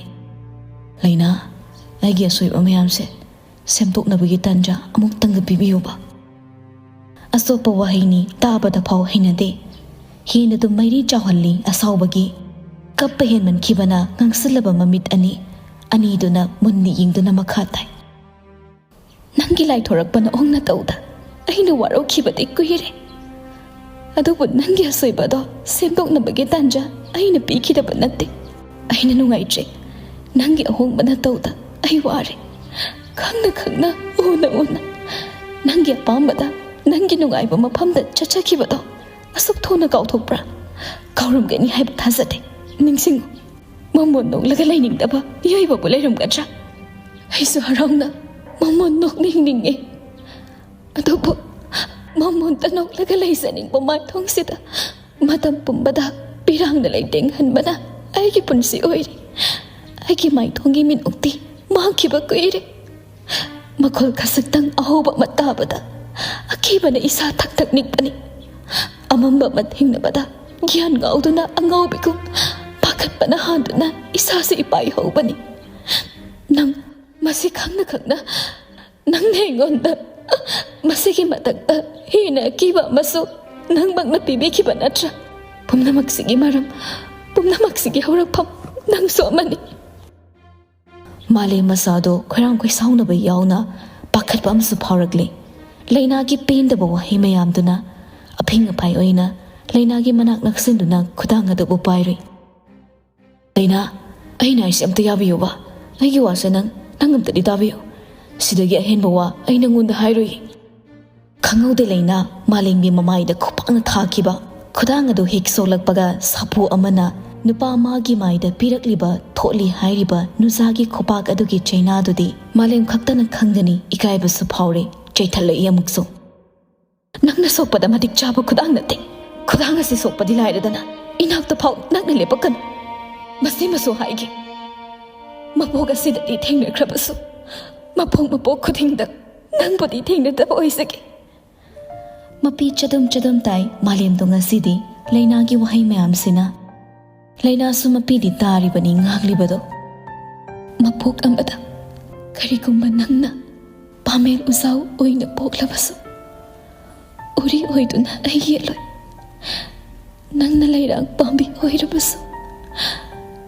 ꯂꯩꯅꯥ, ꯑꯩꯒꯤ ꯑꯁꯣꯏꯕ ꯃꯌꯥꯝꯁꯦ ꯁꯦꯝꯗꯣꯛꯅꯕꯒꯤ ꯇꯥꯟꯖꯥ ꯑꯃꯨꯛꯇꯪꯒ ꯄꯤꯕꯤꯌꯨꯕ꯫ ꯑꯁꯣꯛꯄ ꯋꯥꯍꯩꯅꯤ, ꯇꯥꯕꯗ ꯐꯥꯎ ꯍꯩꯅꯗꯦ꯫ ꯍꯦꯟꯅ ꯑꯗꯨꯝ ꯃꯩꯔꯤ ꯆꯥꯎꯍꯜꯂꯤ ꯑꯁꯥꯎꯕꯒꯤ꯫ ꯀꯞꯄ ꯍꯦꯟꯃꯟꯈꯤꯕꯅ ꯉꯥꯡꯁꯤꯜꯂꯕ ꯃꯃꯤꯠ ꯑꯅꯤ, ꯑꯅꯤꯗꯨꯅ ꯃꯨꯟꯅ ꯌꯦꯡꯗꯨꯅ ꯃꯈꯥ ꯇꯥꯏ꯫ ꯅꯪꯒꯤ ꯂꯥꯏꯊꯣꯔꯛꯄ ꯅꯑꯣꯡ ꯅꯇꯧꯗ ꯑꯩꯅ ꯋꯥꯔꯧꯈꯤꯕꯗꯤ ꯀꯨꯏꯔꯦ꯫ ꯑꯗꯨꯕꯨ ꯅꯪꯒꯤ ꯑꯁꯣꯏꯕꯗꯣ ꯁꯦꯝꯗꯣꯛꯅꯕꯒꯤ ꯇꯥꯟꯖꯥ ꯑꯩꯅ ꯄꯤꯈꯤꯗꯕ ꯅꯠꯇꯦ꯫ ꯑꯩꯅ ꯅꯨꯡꯉꯥꯏꯇ꯭ꯔꯦ꯫ ꯅꯪꯒꯤ ꯑꯍꯣꯡꯕ ꯅꯇꯧꯗ ꯑꯩ ꯋꯥꯔꯦ꯫ ꯈꯪꯅ ꯈꯪꯅ, ꯎꯅ ꯎꯅ, ꯅꯪꯒꯤ ꯑꯄꯥꯝꯕꯗ, ꯅꯪꯒꯤ ꯅꯨꯡꯉꯥꯏꯕ ꯃꯐꯝꯗ ꯆꯠꯆꯈꯤꯕꯗꯣ ꯑꯁꯨꯛ ꯊꯨꯅ ꯀꯥꯎꯊꯣꯛꯄ꯭ꯔꯥ? ꯀꯥꯎꯔꯝꯒꯅꯤ ꯍꯥꯏꯕ ꯊꯥꯖꯗꯦ꯫ ꯅꯤꯡꯁꯤꯡꯉꯨ, ꯃꯃꯣꯟ ꯅꯣꯛꯂꯒ ꯂꯩꯅꯤꯡꯗꯕ ꯃꯤꯑꯣꯏꯕꯕꯨ ꯂꯩꯔꯝꯒꯗ꯭ꯔꯥ? ꯑꯩꯁꯨ ꯍꯔꯥꯎꯅ ꯃꯃꯣꯟ ꯅꯣꯛꯅꯤꯡꯅꯤꯡꯉꯤ꯫ ꯑꯗꯨꯕꯨ ꯃꯃꯣꯟꯇ ꯅꯣꯛꯂꯒ ꯂꯩꯖꯅꯤꯡꯕ ꯃꯥꯏꯊꯣꯡꯁꯤꯗ ꯃꯇꯝ ꯄꯨꯝꯕꯗ ꯄꯤꯔꯥꯡꯅ ꯂꯩꯇꯦꯡꯍꯟꯕꯅ ꯑꯩꯒꯤ ꯄꯨꯟꯁꯤ ꯑꯣꯏꯔꯤ꯫ ꯑꯩꯒꯤ ꯃꯥꯏꯊꯣꯡꯒꯤ ꯃꯤꯅꯣꯛꯇꯤ ꯃꯥꯡꯈꯤꯕ ꯀꯨꯏꯔꯦ꯫ ꯃꯈꯣꯜ ꯈꯖꯤꯛꯇꯪ ꯑꯍꯧꯕ ꯑꯃ ꯇꯥꯕꯗ ꯑꯀꯤꯕꯅ ꯏꯁꯥ ꯊꯛ ꯊꯛ ꯅꯤꯛꯄꯅꯤ꯫ ꯑꯃꯝꯕ ꯑꯃ ꯊꯦꯡꯅꯕꯗ ꯒ꯭ꯌꯥꯟ ꯉꯥꯎꯗꯨꯅ ꯑꯉꯥꯎꯕꯤꯒꯨꯝ ꯄꯥꯈꯠꯄꯅ ꯍꯥꯟꯗꯨꯅ ꯏꯁꯥꯁꯤ ꯏꯄꯥꯏ ꯍꯧꯕꯅꯤ꯫ ꯅꯪ ꯃꯁꯤ ꯈꯪꯅ ꯈꯪꯅ ꯅꯪꯅ ꯑꯩꯉꯣꯟꯗ ꯃꯁꯤꯒꯤ ꯃꯊꯛꯇ ꯍꯦꯟꯅ ꯑꯀꯤꯕ ꯑꯃꯁꯨ ꯅꯪꯃꯛꯅ ꯄꯤꯕꯤꯈꯤꯕ ꯅꯠꯇ꯭ꯔꯥ? ꯄꯨꯝꯅꯃꯛꯁꯤꯒꯤ ꯃꯔꯝ, ꯄꯨꯝꯅꯃꯛꯁꯤꯒꯤ ꯍꯧꯔꯛꯐꯝ ꯅꯪꯁꯨ ꯑꯃꯅꯤ꯫ ꯃꯥꯂꯦꯝ ꯃꯆꯥꯗꯣ ꯈꯣꯏꯔꯥꯡ ꯈꯣꯏꯁꯥꯎꯅꯕ ꯌꯥꯎꯅ ꯄꯥꯈꯠꯄ ꯑꯃꯁꯨ ꯐꯥꯎꯔꯛꯂꯦ꯫ ꯂꯩꯅꯥꯒꯤ ꯄꯦꯟꯗꯕ ꯋꯥꯍꯩ ꯃꯌꯥꯝꯗꯨꯅ ꯑꯐꯤꯡ ꯑꯐꯥꯏ ꯑꯣꯏꯅ ꯂꯩꯅꯥꯒꯤ ꯃꯅꯥꯛ ꯅꯛꯁꯤꯟꯗꯨꯅ ꯈꯨꯗꯥꯡ ꯑꯗꯨꯕꯨ ꯄꯥꯏꯔꯨꯏ꯫ "ꯂꯩꯅꯥ, ꯑꯩꯅ ꯍꯥꯏꯁꯦ ꯑꯝꯇ ꯌꯥꯕꯤꯌꯨꯕ꯫ ꯑꯩꯒꯤ ꯋꯥꯁꯦ ꯅꯪ, ꯅꯪ ꯑꯝꯇꯗꯤ ꯇꯥꯕꯤꯌꯨ꯫ ꯁꯤꯗꯒꯤ ꯑꯍꯦꯟꯕ ꯋꯥ ꯑꯩ ꯅꯪꯉꯣꯟꯗ ꯍꯥꯏꯔꯣꯏ꯫" ꯈꯪꯍꯧꯗꯦ ꯂꯩꯅꯥ ꯃꯥꯂꯦꯝꯒꯤ ꯃꯃꯥꯏꯗ ꯈꯨꯄꯥꯛꯅ ꯊꯥꯈꯤꯕ꯫ ꯈꯨꯗꯥꯡ ꯑꯗꯨ ꯍꯦꯛ ꯁꯣꯛꯂꯛꯄꯒ ꯁꯥꯐꯨ ꯑꯃꯅ ꯅꯨꯄꯥ ꯃꯥꯒꯤ ꯃꯥꯏꯗ ꯄꯤꯔꯛꯂꯤꯕ ꯊꯣꯠꯂꯤ ꯍꯥꯏꯔꯤꯕ ꯅꯨꯡꯖꯥꯒꯤ ꯈꯨꯄꯥꯛ ꯑꯗꯨꯒꯤ ꯆꯩꯅꯥꯗꯨꯗꯤ ꯃꯥꯂꯦꯝ ꯈꯛꯇꯅ ꯈꯪꯒꯅꯤ꯫ ꯏꯀꯥꯏꯕꯁꯨ ꯐꯥꯎꯔꯦ, ꯆꯩꯊꯠꯂꯛꯏ ꯑꯃꯨꯛꯁꯨ꯫ "ꯅꯪꯅ ꯁꯣꯛꯄꯗ ꯃꯇꯤꯛ ꯆꯥꯕ ꯈꯨꯗꯥꯡ ꯅꯠꯇꯦ꯫ ꯈꯨꯗꯥꯡ ꯑꯁꯤ ꯁꯣꯛꯄꯗꯤ ꯂꯥꯏꯔꯗꯅ ꯏꯅꯥꯛꯇ ꯐꯥꯎ ꯅꯪꯅ ꯂꯦꯞꯄꯛꯀꯅꯨ꯫ ꯃꯁꯤꯃꯁꯨ ꯍꯥꯏꯒꯦ, ꯃꯄꯣꯛ ꯑꯁꯤꯗꯗꯤ ꯊꯦꯡꯅꯈ꯭ꯔꯕꯁꯨ, ꯃꯄꯣꯛ ꯃꯄꯣꯛ ꯈꯨꯗꯤꯡꯗ ꯅꯪꯕꯨꯗꯤ ꯊꯦꯡꯅꯗꯕ ꯑꯣꯏꯖꯒꯦ꯫" ꯃꯄꯤ ꯆꯗꯨꯝ ꯆꯗꯨꯝ ꯇꯥꯏ ꯃꯥꯂꯦꯝꯗꯣ ꯉꯁꯤꯗꯤ ꯂꯩꯅꯥꯒꯤ ꯋꯥꯍꯩ ꯃꯌꯥꯝꯁꯤꯅ꯫ ꯂꯩꯅꯥꯁꯨ ꯃꯄꯤꯗꯤ ꯇꯥꯔꯤꯕꯅꯤ ꯉꯥꯡꯂꯤꯕꯗꯣ꯫ "ꯃꯄꯣꯛ ꯑꯃꯗ ꯀꯔꯤꯒꯨꯝꯕ ꯅꯪꯅ ꯄꯥꯃꯦꯜ ꯎꯖꯥꯎ ꯑꯣꯏꯅ ꯄꯣꯛꯂꯕꯁꯨ, ꯎꯔꯤ ꯑꯣꯏꯗꯨꯅ ꯑꯩ ꯌꯦꯠꯂꯣꯏ꯫ ꯅꯪꯅ ꯂꯩꯔꯥꯡ ꯄꯥꯝꯕꯤ ꯑꯣꯏꯔꯕꯁꯨ,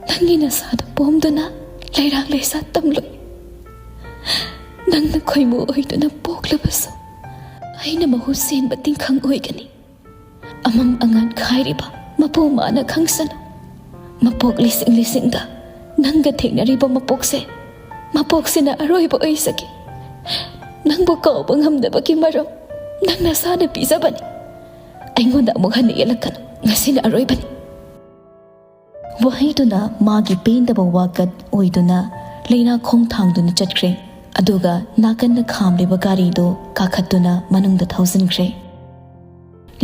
ꯅꯪꯒꯤ ꯅꯁꯥꯗ ꯄꯣꯝꯗꯨꯅ ꯂꯩꯔꯥꯡ ꯂꯩꯁꯥ ꯇꯝꯂꯣꯏ꯫ ꯅꯪꯅ ꯈꯣꯏꯃꯨ ꯑꯣꯏꯗꯨꯅ ꯄꯣꯛꯂꯕꯁꯨ, ꯑꯩꯅ ꯃꯍꯨ ꯁꯦꯟꯕ ꯇꯤꯡꯈꯪ ꯑꯣꯏꯒꯅꯤ꯫ ꯑꯃꯝ ꯑꯉꯥꯟ ꯈꯥꯏꯔꯤꯕ ꯃꯄꯨ ꯃꯥꯅ ꯈꯪꯁꯅꯨ꯫ ꯃꯄꯣꯛ ꯂꯤꯁꯤꯡ ꯂꯤꯁꯤꯡꯗ ꯅꯪꯒ ꯊꯦꯡꯅꯔꯤꯕ ꯃꯄꯣꯛꯁꯦ ꯃꯄꯣꯛꯁꯤꯅ ꯑꯔꯣꯏꯕ ꯑꯣꯏꯖꯒꯦ꯫ ꯅꯪꯕꯨ ꯀꯥꯎꯕ ꯉꯝꯗꯕꯒꯤ ꯃꯔꯝ ꯅꯪ ꯅꯁꯥꯅ ꯄꯤꯖꯕꯅꯤ꯫ ꯑꯩꯉꯣꯟꯗ ꯑꯃꯨꯛ ꯍꯟꯅ ꯌꯦꯠꯂꯛꯀꯅꯨ꯫ ꯉꯁꯤꯅ ꯑꯔꯣꯏꯕꯅꯤ꯫ ꯋꯥꯍꯩꯗꯨꯅ ꯃꯥꯒꯤ ꯄꯦꯟꯗꯕ ꯋꯥꯀꯠ ꯑꯣꯏꯗꯨꯅ ꯂꯩꯅꯥ ꯈꯣꯡ ꯊꯥꯡꯗꯨꯅ ꯆꯠꯈ꯭ꯔꯦ꯫ ꯑꯗꯨꯒ ꯅꯥꯀꯟꯗ ꯈꯥꯝꯂꯤꯕ ꯒꯥꯔꯤꯗꯨ ꯀꯥꯈꯠꯇꯨꯅ ꯃꯅꯨꯡꯗ ꯊꯧꯖꯤꯟꯈ꯭ꯔꯦ꯫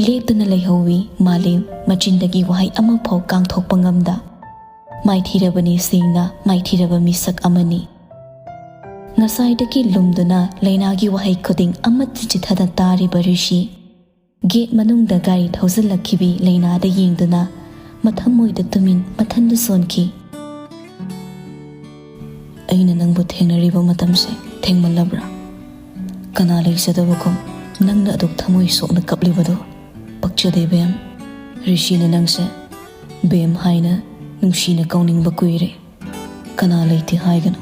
ꯂꯦꯞꯇꯨꯅ ꯂꯩꯍꯧꯋꯤ ꯃꯥꯂꯦꯝ, ꯃꯆꯤꯟꯗꯒꯤ ꯋꯥꯍꯩ ꯑꯃꯐꯥꯎ ꯀꯥꯡꯊꯣꯛꯄ ꯉꯝꯗ꯫ ꯃꯥꯏꯊꯤꯔꯕꯅꯤ ꯁꯦꯡꯅ, ꯃꯥꯏꯊꯤꯔꯕ ꯃꯤꯁꯛ ꯑꯃꯅꯤ꯫ ꯉꯁꯥꯏꯗꯒꯤ ꯂꯨꯝꯗꯨꯅ ꯂꯩꯅꯥꯒꯤ ꯋꯥꯍꯩ ꯈꯨꯗꯤꯡ ꯑꯃꯠꯇ ꯆꯤꯊꯗ ꯇꯥꯔꯤꯕ ꯔꯤꯁꯤ, ꯒꯦꯠ ꯃꯅꯨꯡꯗ ꯒꯥꯔꯤ ꯊꯧꯖꯤꯜꯂꯛꯈꯤꯕꯤ ꯂꯩꯅꯥꯗ ꯌꯦꯡꯗꯨꯅ ꯃꯊꯃꯣꯏꯗ ꯇꯨꯃꯤꯟ ꯃꯊꯟꯗ ꯁꯣꯟꯈꯤ꯫ "ꯑꯩꯅ ꯅꯪꯕꯨ ꯊꯦꯡꯅꯔꯤꯕ ꯃꯇꯝꯁꯦ ꯊꯦꯡꯃꯜꯂꯕ꯭ꯔꯥ? ꯀꯅꯥ ꯂꯩꯖꯗꯕꯒꯨꯝ ꯅꯪꯅ ꯑꯗꯨꯛ ꯊꯃꯣꯏ ꯁꯣꯛꯅ ꯀꯞꯂꯤꯕꯗꯣ ꯄꯛꯆꯗꯦ ꯕꯦꯝ꯫ ꯔꯤꯁꯤꯅ ꯅꯪꯁꯦ ꯕꯦꯝ ꯍꯥꯏꯅ ꯅꯨꯡꯁꯤꯅ ꯀꯧꯅꯤꯡꯕ ꯀꯨꯏꯔꯦ꯫ ꯀꯅꯥ ꯂꯩꯇꯦ ꯍꯥꯏꯒꯅꯣ?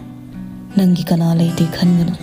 ꯅꯪꯒꯤ ꯀꯅꯥ ꯂꯩꯇꯦ ꯈꯟꯒꯅꯣ꯫